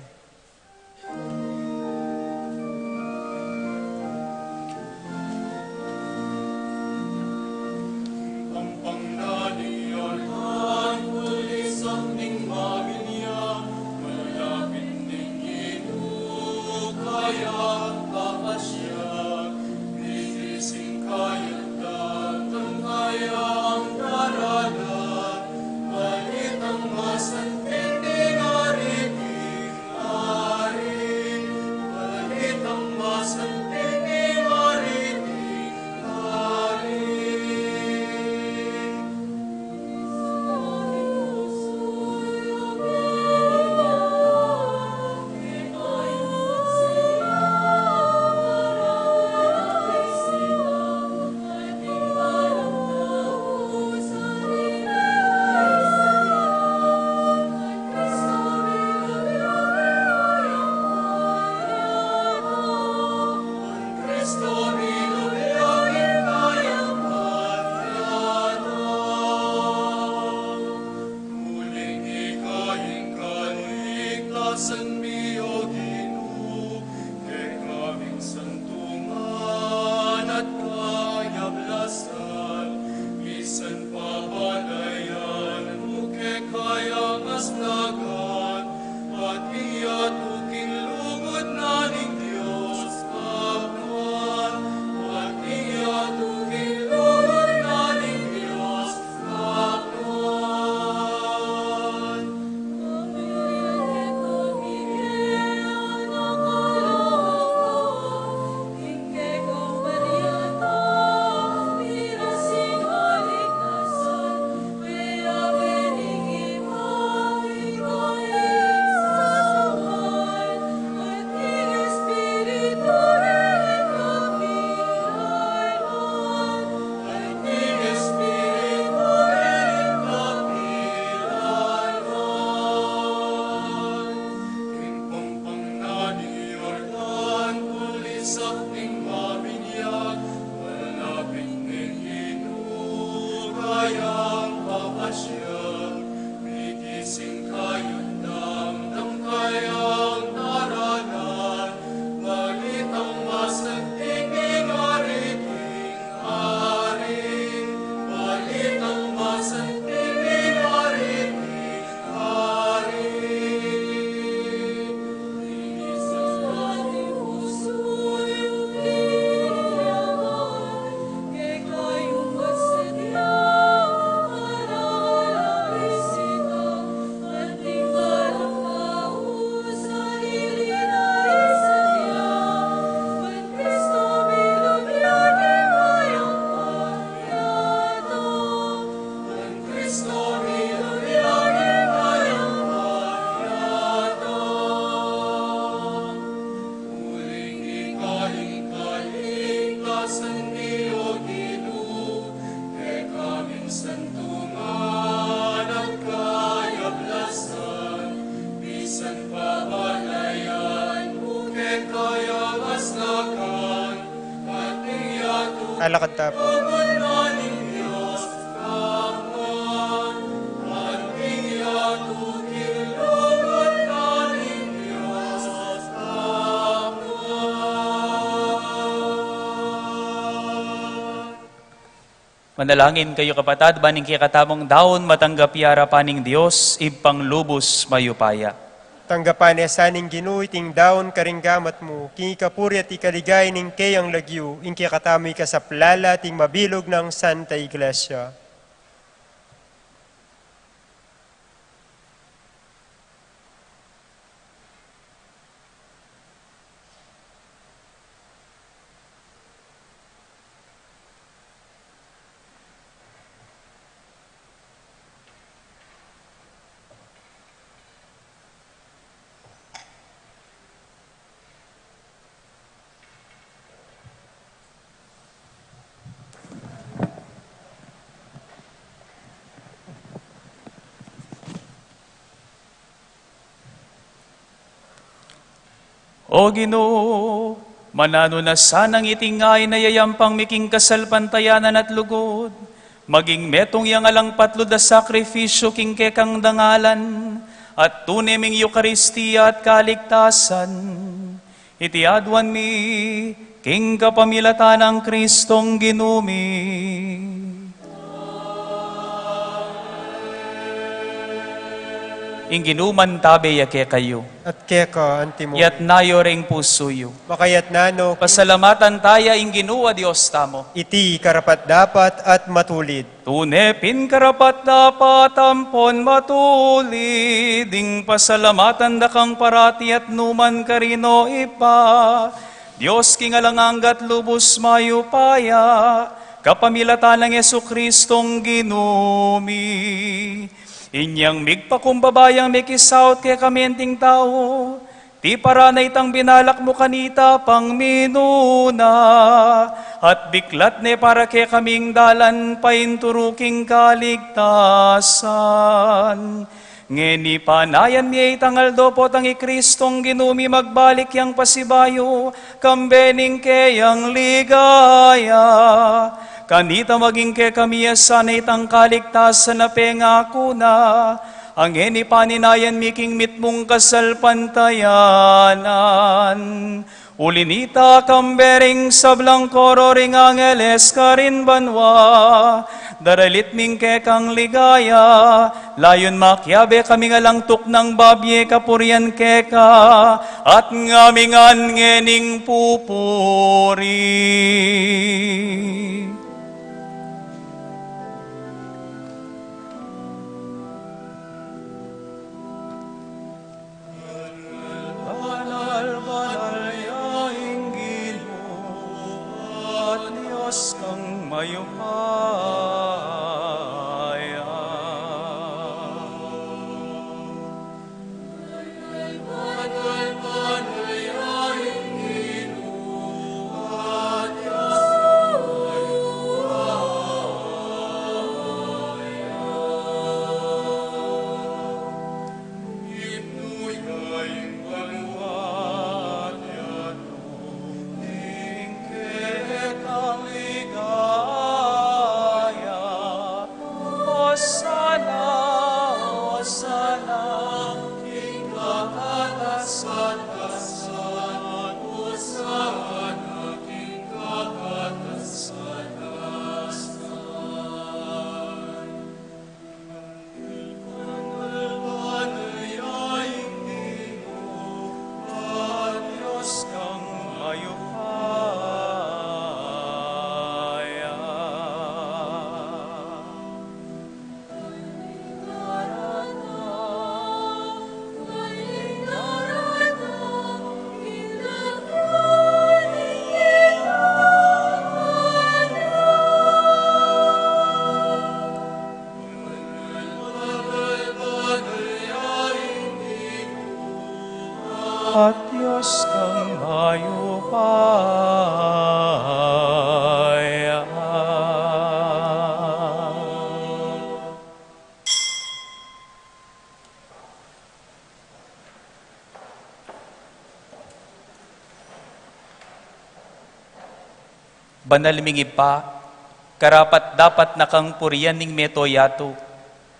Alakad ta pu. Manalangin kayu, kapatad, ban ing kekatamung daun matanggap ya arapan ning Dios, Ibpang lubus mayupaya. Tanggapan na sa ning Ginu iting daun karing gamat mu, king ikapuri at ikaligaya ning keyang lagyu, ing kekatamu ikasaplala at ing mabilug nang Santa Iglesia. O Ginu, mananu na sanang iting ain a yayampang mi king kasalpantayanan at lugud, maging metung yang alang patlud a sakrifisyu king kekang dangalan, at tune ming Eukaristia at kaligtasan. Iti aduan mi king kapamilatan nang Kristong Ginu mi. Ing Ginu mantabe ya kekayu. At keka antimu. Iyatas yu ring pusu yu. Makayatas no. Pasalamatan taya ing Ginu a Dios tamu. Iti karapat-dapat at matulid. Tune pin karapat-dapat ampon matulid ing pasalamatan da kang parati at nukarin man, O Ibpa, Dios king alang angga at lubus mayupaya, kapamilatan nang Jesucristong Ginu mi. Inyang migpakumbaba yang mikisaut kekami anting tau, tiparan na itang binalak mu kanita pang minuna, at biklat ne para kekami ing dalan painturu king kaligtasan. Ngeni panayan mi itang aldo potang i Kristong Ginu mi magbalik yang pasibayu, kambe ning keyang ligaya. Kanita maging kekami ya sana itang kaligtasan a pengaku na, a ngeni paninayan mi king mitmung kasalpantayanan. Uli nita, kambe ring sablang koro ring angeles karin banua, daralit mi ing kekang ligaya, layun makiabe kaming alang tuknang babie kapurian keka, at ngaming ngening pupuri. Banal, banal ya ing Ginu, at Dios kang mayupaya. Osana, Osana, king kakatasan-tasan. Osana, king kakatasan-tasan. At Dios kang mayupaya. Banal ming Ibpa, karapat-dapat na kang purian ning mabilug a yatu,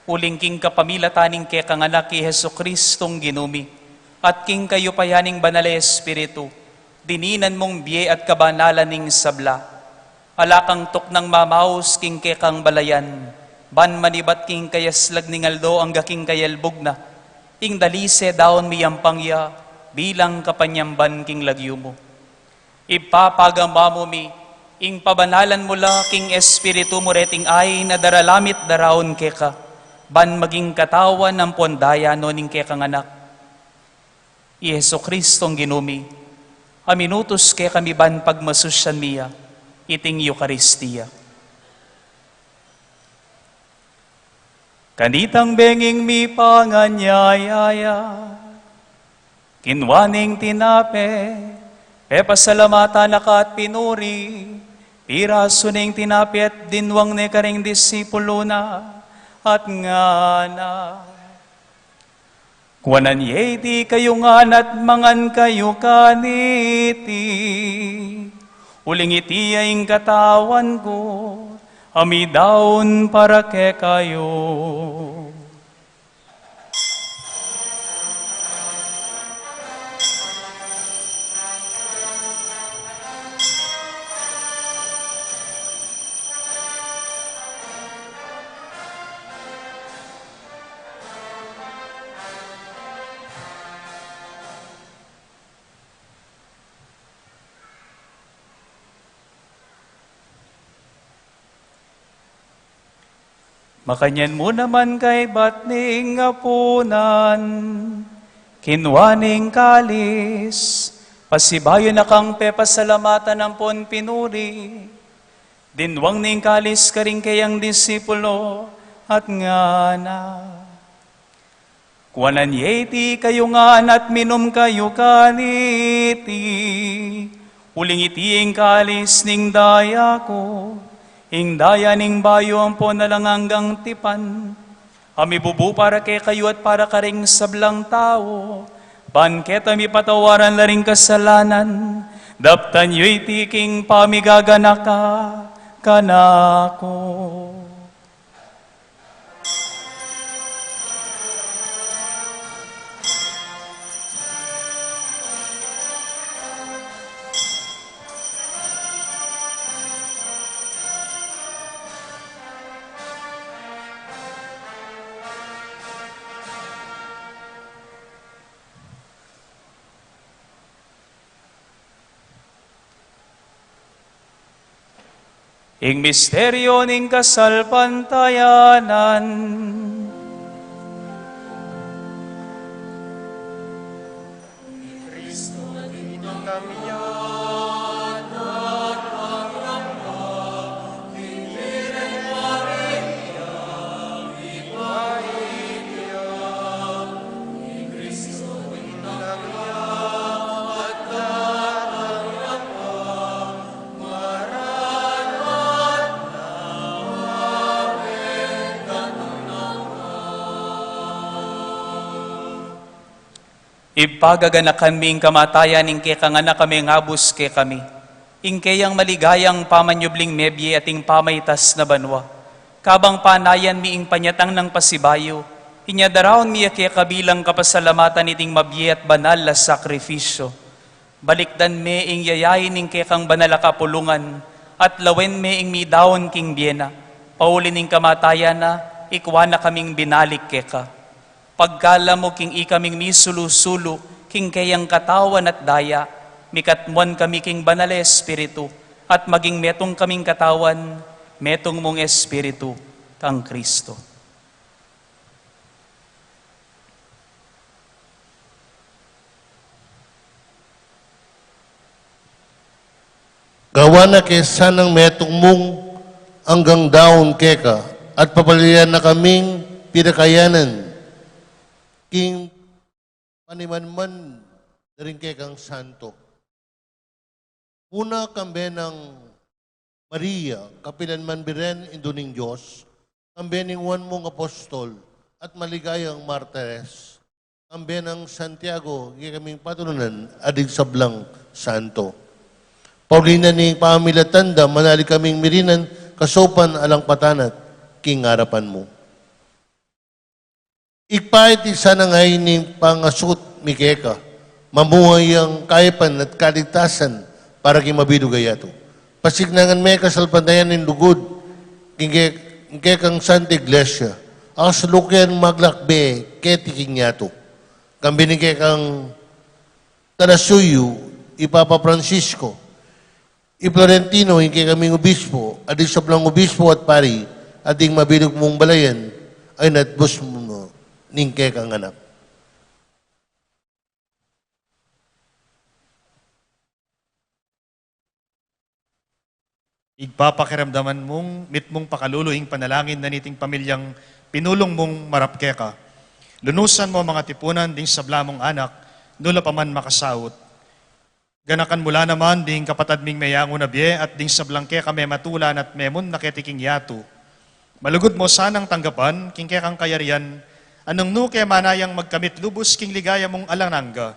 uling king kapamilatan ning kekang Anak i Jesucristong Ginu mi, at king kayupayan ning Banal a Espiritu, dininan mung bie at kabanalan ning sabla. Ala kang tuknang mamaus king kekang balayan, ban manibat king kayaslag ning aldo angga king kayalbug na, ing dalise daun miyampang ya, bilang kapanyamban king lagyu mu. Ibpa, pagamu mi, ing pabanalan mu la king Espiritu mu reting ain a daralamit daraun keka, ban maging katawan ampon daya no ning kekang Anak, i Jesucristong Ginu mi, a minutus kekami ban pagmasusyan mi ya, iting Eukaristia. Kanitang benging mipanganyaya ya, kinua neng tinape, pepasalamatan na ka at pinuri, pirasu neng tinape at dinwang ne karing disipulu na, at ngana: Kuanan ye iti kayu ngan at mangan kayu kaniti. Uling iti ya ing katawan ku, a midaun para kekayu. Makanyan mu naman kaybat ning apunan, kinua neng kalis, pasibayu na kang pepasalamatan ampon pinuri, dinwang neng kalis karing keyang disipulu, at ngana: Kuanan ye iti kayu ngan at minum kayu kaniti. Uling iti ing kalis ning daya ku, ing daya ning bayu ampon alang anggang tipan, a mibubu para kekayu at para karing sablang tau, ban keta mipatawaran la ring kasalanan. Daptan yu iti king pamigaganaka kanaku. Ing misteryu ning kasalpantayanan. Ibpa, gaganakan mi ing kamatayan ning kekang Anak a mengabus kekami, ing keyang maligayang pamanyubling mebie at ing pamaitas na banua. Kabang panayan mi ing panyatang nang pasibayu, inya daraun mi ya keka bilang kapasalamatan iting mabie at banal a sakrifisyu. Balikdan me ing yayain ning kekang banal a kapulungan, at lawen me ing midaun king bie na, pauli ning kamatayan na, ikua na kaming binalik keka. Pagkalub mu king ikaming misulu-sulu king keyang katawan at daya, mikatmuan kami king Banal a Espiritu, at maging metung kaming katawan, metung mung Espiritu, kang Kristo. Gawan na ke sanang metung mung anggang daun keka, at papalian na kaming pinakayanan king panimanman da ring kekang santo. Una, kambe nang Maria, kapilan man Birhen, Indu ning Dios, kambe ning nuan mung apostol at maligayang martires, kambe nang Santiago, kekaming patronan, at ding sablang santo. Pauli na ning pamilatan da, manali kaming mirinan, kasaupan alang patanat, king arapan mu. Ibpa, iti sana ngan ing pangasut mi keka, mamunga yang kayapan at kaligtasan para king mabilug a yatu. Pasiknangan me kasalpantayanan ning lugud, king ke-, king kekang Santa Iglesia, a kasalukuyan maglakbe keti king yatu. Kambe ning kekang talasuyu, i Papa Francisco, i Florentino, ing kekaming obispo, at ding sablang obispo at pari, at ding mabilug mung balayan, a inatbus mu no ning kekang anak. Ibpa, pakiramdaman mung mitmung pakalulu ing panalangin na niting pamilyang pinulung mung marap keka. Lunusan mu a mangatipunan ding sabla mung anak, nula pa man makasaut. Ganakan mu la naman ding kapatad ming meyangu na bie at ding sablang keka mematulan at memun na keti king yatu. Malugud mu sanang tanggapan king kekang kayarian, a nung nu ke manayang magkamit lubus king ligaya mung alang angga,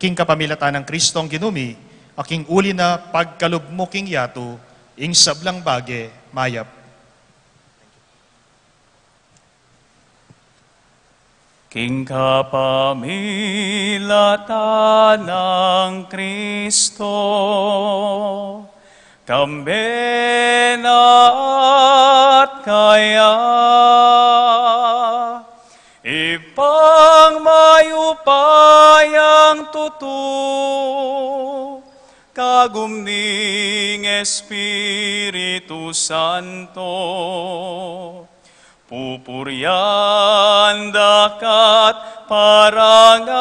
king kapamilatan nang Kristong Ginu mi, a king uli na pagkalub mu king yatu, ing sablang bage mayap. King kapamilatan nang Kristo, kambe na at kaya, Ibpang mayupayang tutu, kagum ning Espiritu Santo, pupurian da ka't parangalan,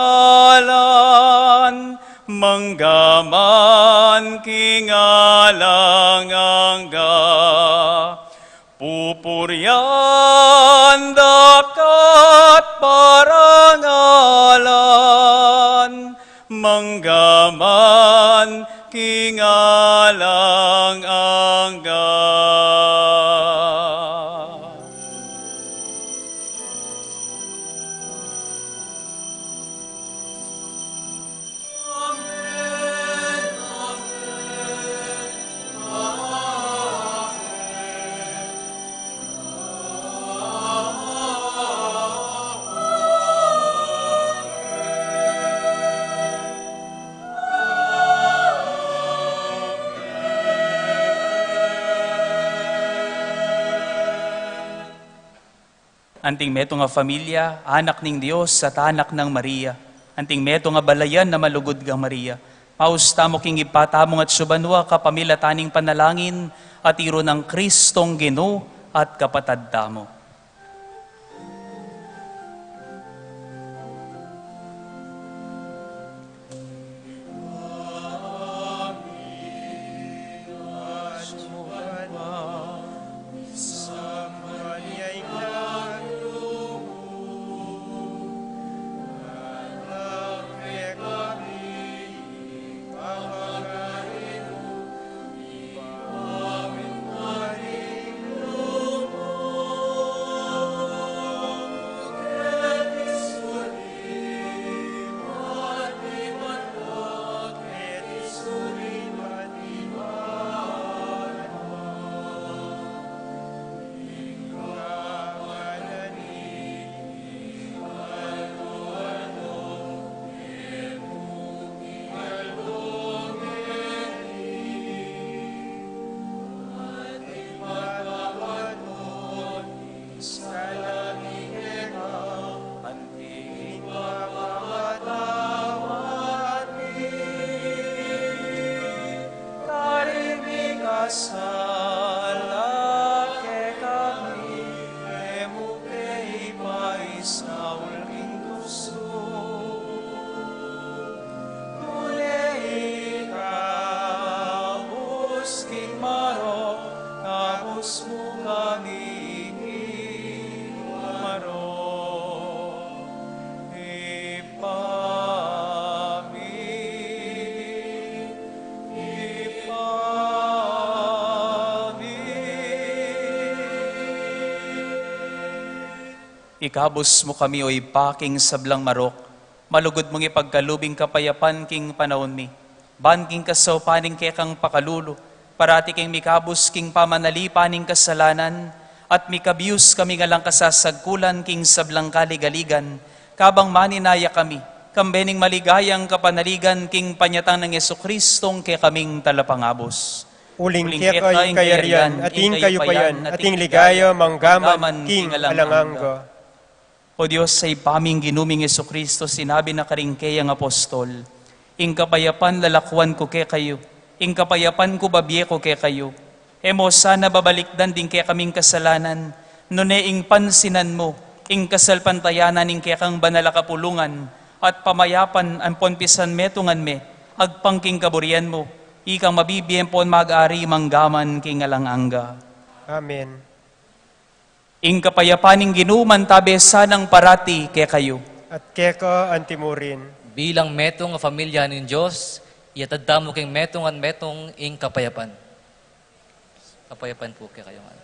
mangga man king alang angga. Pupurian da ka't parangalan, mangga man king alang angga. Anting metung a familia, anak ning Dios at anak nang Maria. Anting metung a balayan a malugud kang Maria. Maus tamu king Ibpa tamu at subanua kapamilatan ning panalangin a tiru nang Kristong Ginu at kapatad tamu. Karing mikasala kekami, e mu ke ipaisaul king tuksu, nune ika abus king marok, abus mu kami king marok. Ibpa mi, Ibpa mi. Ikabus mu kami, o Ibpa, king sablang marok, malugud mung ipagkalub ing kapayapan king panaun mi. Ban king kasaupan ning kekang pakalulu, parati keng mikabus king pamanalipan ning kasalanan, at mikabius kami ngan lang kasasagkulan king sablang kaligaligan, kabang maninaya kami, kambe ning maligayang kapanaligan king panyatang nang Jesucristong kekaming Talapangabus. Uling keka ing kayarian, at ing kayupayan, at ing ligaya, manggaman king alang angga. O Dios, sa Ibpa ming Ginu ming Jesucristo, sinabi na karing keyang apostol, ing kapayapan lalakuan ku kekayu, ing kapayapan ku babie ku kekayu. E mo sana babalikdan ding kekaming kasalanan, nune ing pansinan mu ing kasalpantayanan ning kekang banal a kapulungan, at pamayapan ampon pisanmetungan me agpang king kaburian mu, ikang mabibie ampon mag-ari manggaman king alang angga. Amen. Ing kapayapan ning Ginu mantabe sanang parati kekayu. At keka antimurin. Bilang metung a pamilya ning Dios, iyatad tamu king metung at metung ing kapayapan. Kapayapan pu kekayu ngan.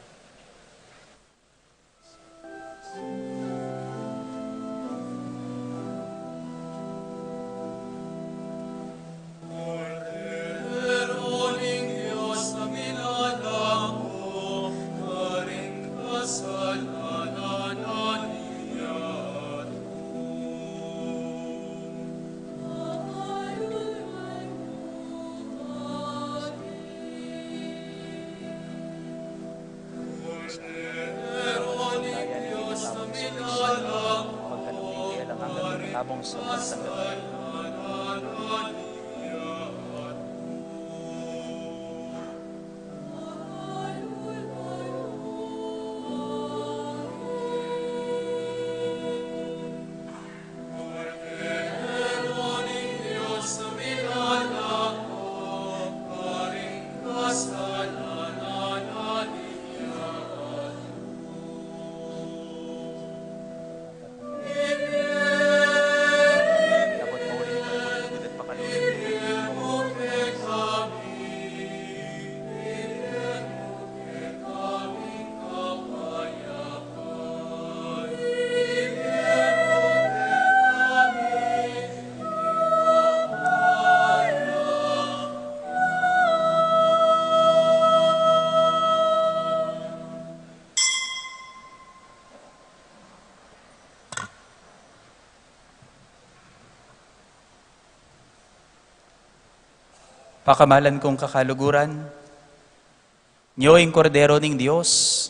Pakamalan kung kakaluguran, nyo ing Kordero ning Dios,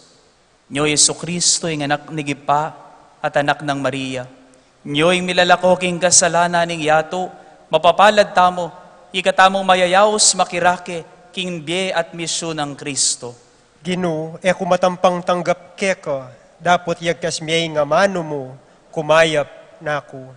nyo i Jesucristo, ing Anak ning Ibpa at Anak nang Maria, nyo ing milalako king kasalanan ning yatu, mapapalad tamu, ika tamung mayayaus makirake king bie at misyu nang Cristo. Ginu, e ku matampang tanggap keka, dapot yagkas me ing amanu mu, kumayap na ku.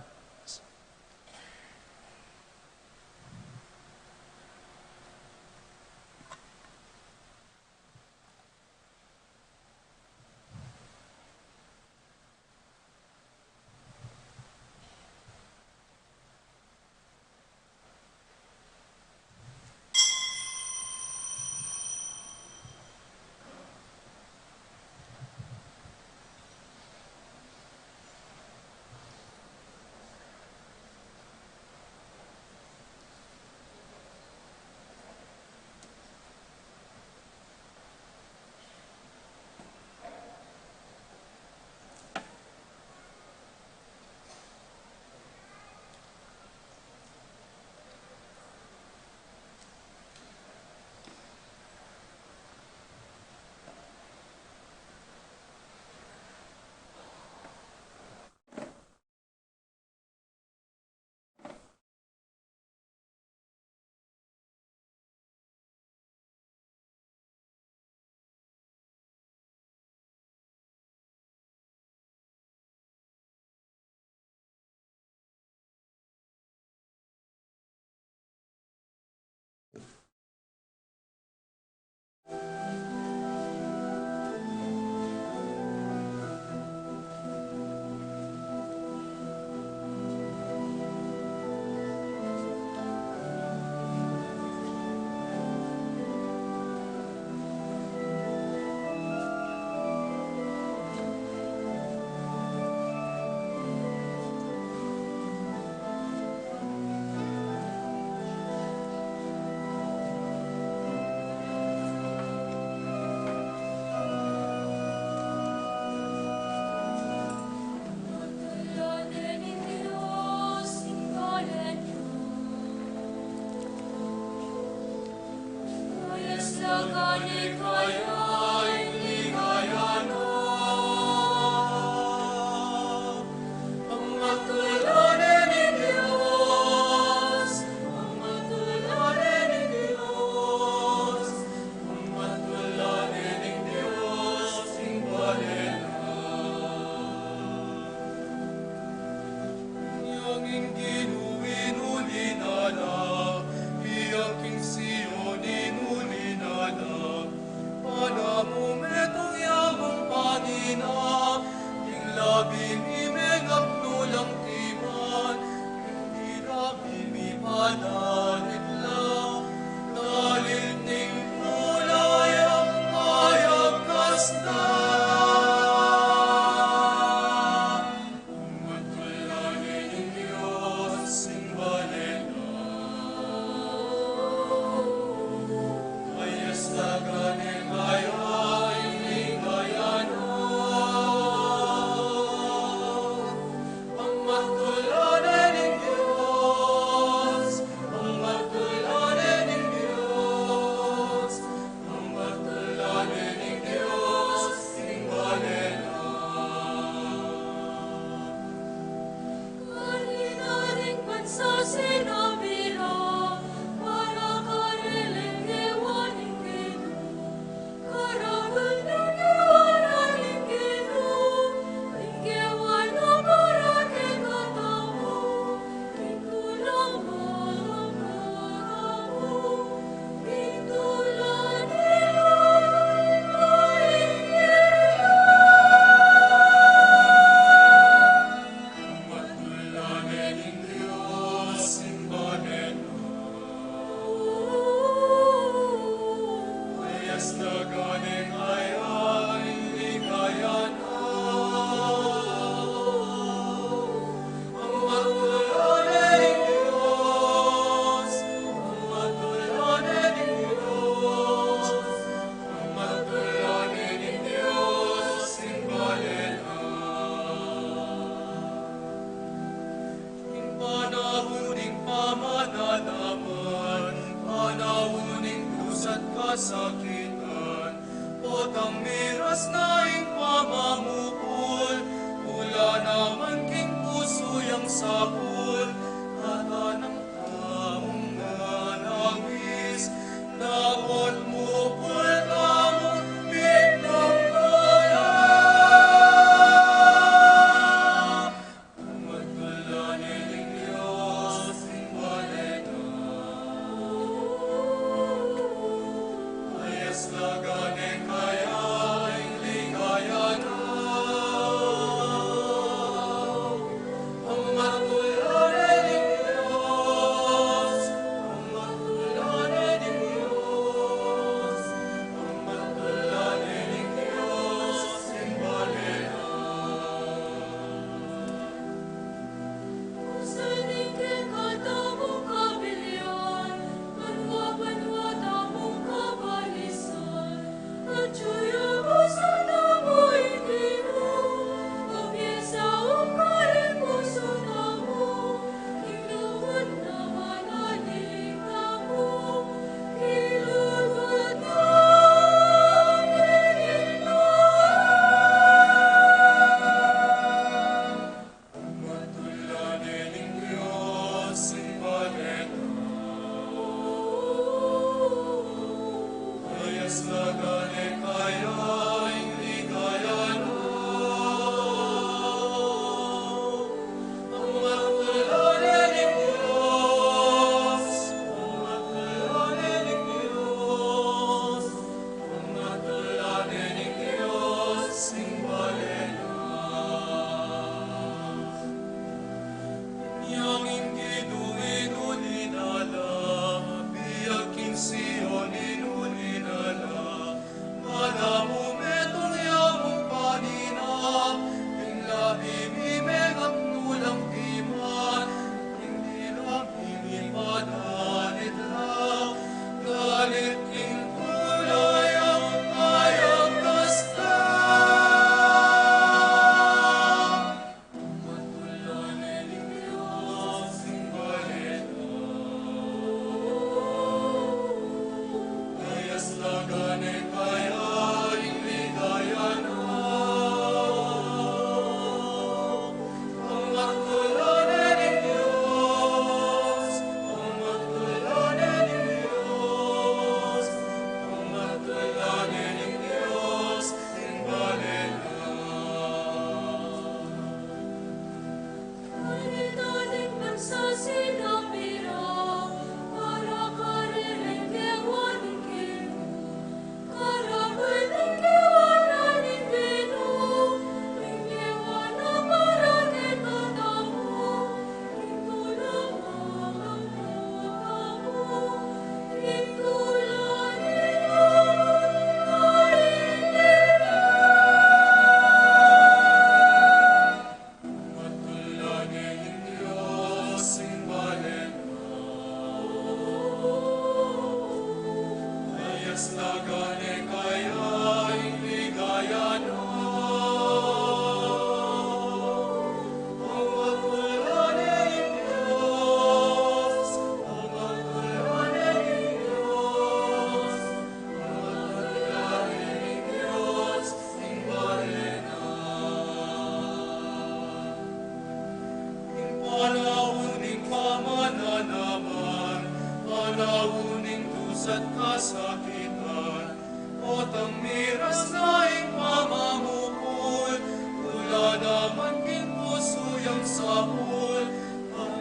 Panaun ning pamananaman, panaun ning dusa't kasakitan, potang miras na ing pamamukul, tula naman king pusu yang sapul, ang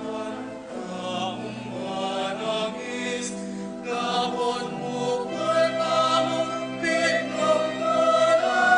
taung manangis, kapot mukul tamung pitnong tula.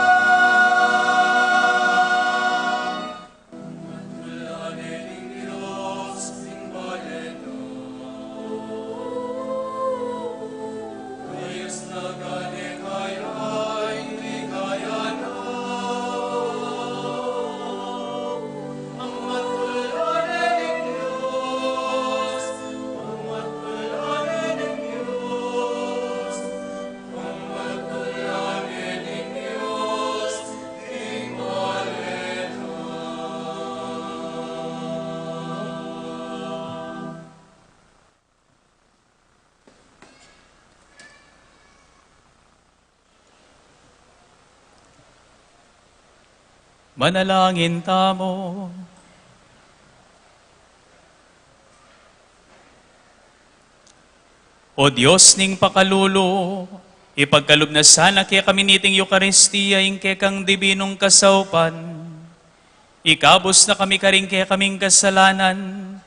Manalangin tamu. O Dios ning pakalulu, ipagkalub na sana kekami niting Eukaristia ing kekang dibinung kasaupan. Ikabus na kami karing kekaming kasalanan,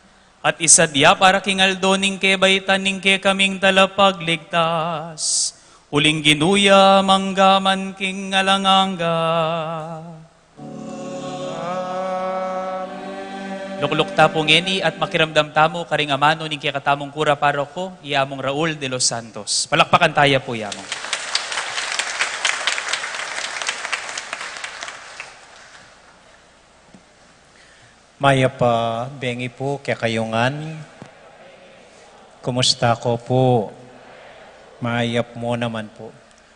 at isadya para king aldo ning kebaitan ning kekaming Talapagligtas. Uling Ginu ya, mangga man king alang angga. Lukluk ta pu ngeni at makiramdam tamu karing amanu ning kekatamung kura paroko, i Among Raul de los Santos. Palakpakan taya pu i Among. Mayap a bengi pu kekayu ngan. Kumusta ko pu? Mayap mu naman pu.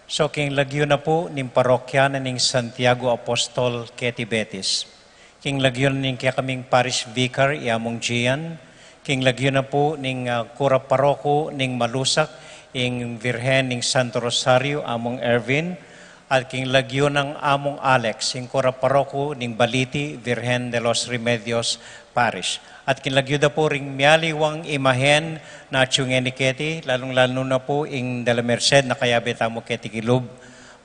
So, king lagyu na pu ning parokya na ning Santiago Apostol keti Betis. King lagyu na ning kekaming parish vicar, i Among Gian. King lagyu na pu ning, ah, kura paroko ning Malusak, ing Virgen ning Santo Rosario, Among Ervin. At king lagyu nang Among Alex, ing kura paroko ning Baliti, Virgen de los Remedios Parish. At king lagyu da pu ring mialiwang imahen na atyu ngeni keti, lalung-lalu na pu ing Dela Merced na kayabe tamu keti kilub.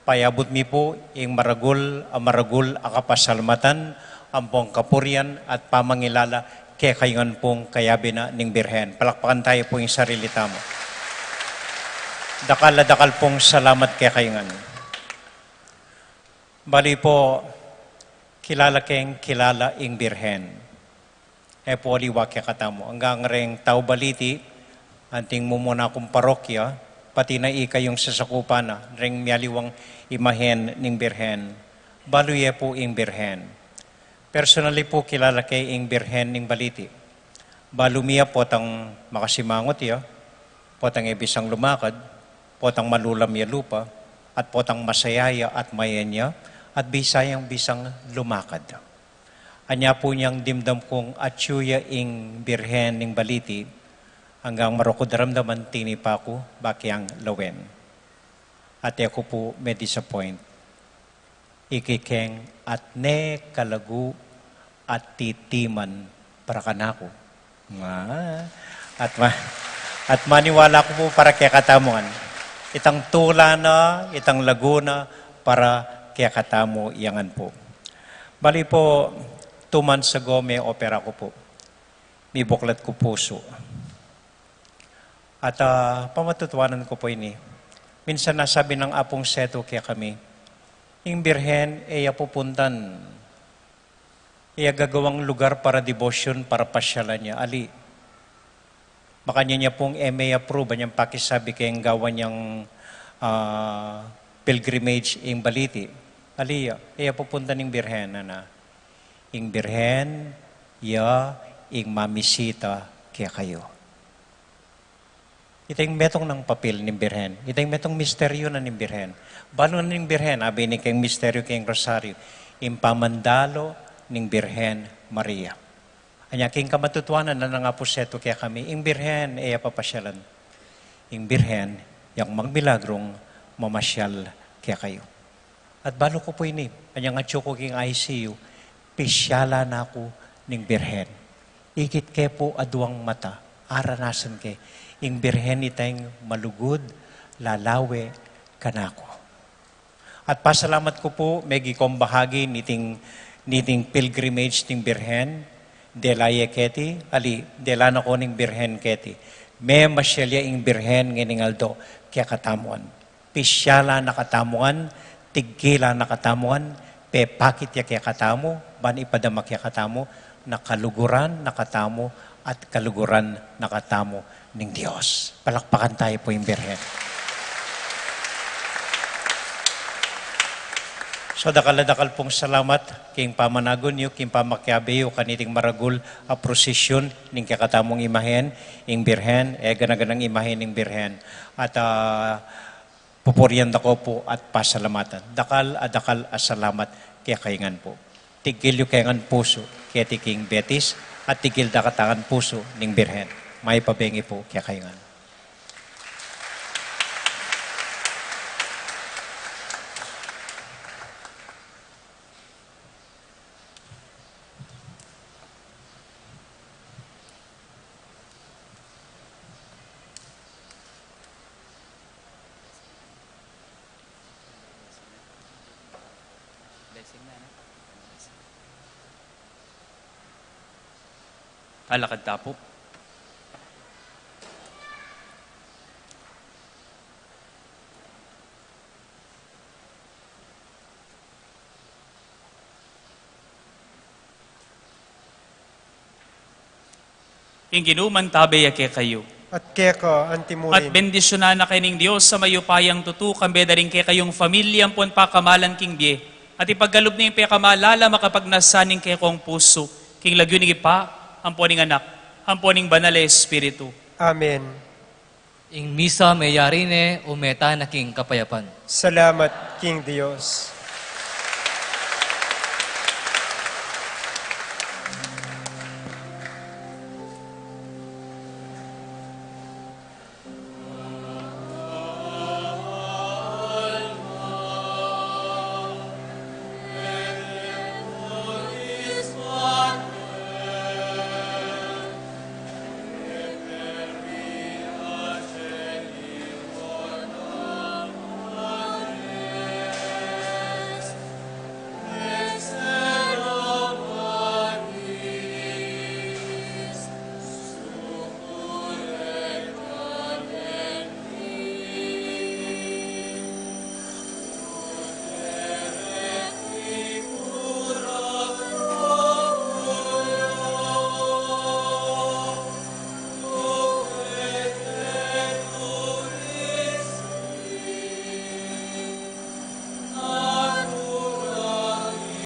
Payabut mi pu ing maragul a maragul a kapasalamatan ampong kapurian at pamangilala kekayu ngan pung kayabe na ning Birhen. Palakpakan tayu pu ing sarili tamu. Dakal a dakal pung salamat kekayu ngan. Bali pu, kilala keng kilala ing Birhen. E pu aliwa kekatamu. Anggang reng tau Baliti, anting mumuna kung parokya, pati na ikayung sasakupan na, reng mialiwang imahen ning Birhen. Balu ye pu ing Birhen. Personally pu, kilala ke ing Birhen ning Baliti. Balu mi ya potang makasimangot ya, potang e bisang lumakad, potang malulam ya lupa, at potang masaya ya at mayen ya, at bisa yang bisang lumakad. Anya pu nyang dimdam kung atyu ya ing Birhen ning Baliti, anggang maruku daramdaman tinipa ku, bakyang lawen. At e ku pu me-disappoint. Ikikeng at ne kalagu at titiman para kanaku. Nga. At ma-, at maniwala ku pu para kekatamu ngan. Itang tula na, itang lagu na, para kekatamu ya ngan pu. Bali pu, two months ago, me-opera ku pu. Mibuklat ku pusu. At, ah, pamatutuanan ku pu ini. Minsan nasabi nang Apung Setu kekami, ing Birhen e ya pupuntan. E ya gagawang lugar para debosyon, para pasyalan ya. Ali. Makanyan ya pung e me-approve anyang pakisabi keng gawan yang, ah, pilgrimage ing Baliti. Ali ya, e ya pupuntan ing Birhen, ana. Ing Birhen ya ing mamisita kekayu. Ita ing metung nang papil ning Birhen. Ita ing metung misteryu na ning Birhen. Balu na ning Birhen, abe ini keng misteryu keng Rosaryu, ing pamandalo ning Birhen Maria. Anya king kamatutuanan, nanu nang Apu Setu kekami, ing Birhen e ya papasyalan. Ing Birhen yang magmilagrung mamasyal kekayu. At balu ku pu ini, anyang atyu ku king I C U, pisyalan na ku ning Birhen. Ikit ke pu aduang mata, aranasan ke, ing Birhen ita ing malugud, lalawe kanaku. At pasalamat ku pu, meging kung bahagi niting, niting pilgrimage ning Birhen, dela ye keti, ali, dela na ko ning Birhen keti. Memasyal ya ing Birhen ngening aldo kekatamu ngan. Pisyalan na katamu ngan, tigilan na katamu ngan, pepakit ya kekatamu, ban ipadama kekatamu, na kaluguran na katamu, at kaluguran na katamu ning Dios. Palakpakan tayu pu ing Birhen. So, dakal a dakal pung salamat king pamanagun yu, king pamakiabe yu kaniting maragul a prosisyun ning kekatamung imahen, ing Birhen, e gana-ganang imahen ning Birhen. At, ah, pupurian da ko pu at pasalamatan. Dakal a dakal a salamat kekayu ngan pu. Tigil yu ke ngan pusu keti king Betis, at tigil da kata ngan pusu ning Birhen. Mayap a bengi pu kekayu ngan. Alakad ta pu. Ing Ginu mantabe ya kekayu. At keka antimurin. At bendisyunan na kayu ning Dios a mayupayang tutu, kambe da ring kekayung pamilya ampon pakamalan king bie. At ipagkalub na ing pekamalala makapagnasa ning kekong pusu, king lagyu ning Ibpa, ampon ning Anak, ampon ning Banal a Espiritu. Amen. Ing misa meyari ne, ume tana king kapayapan. Salamat king Dios.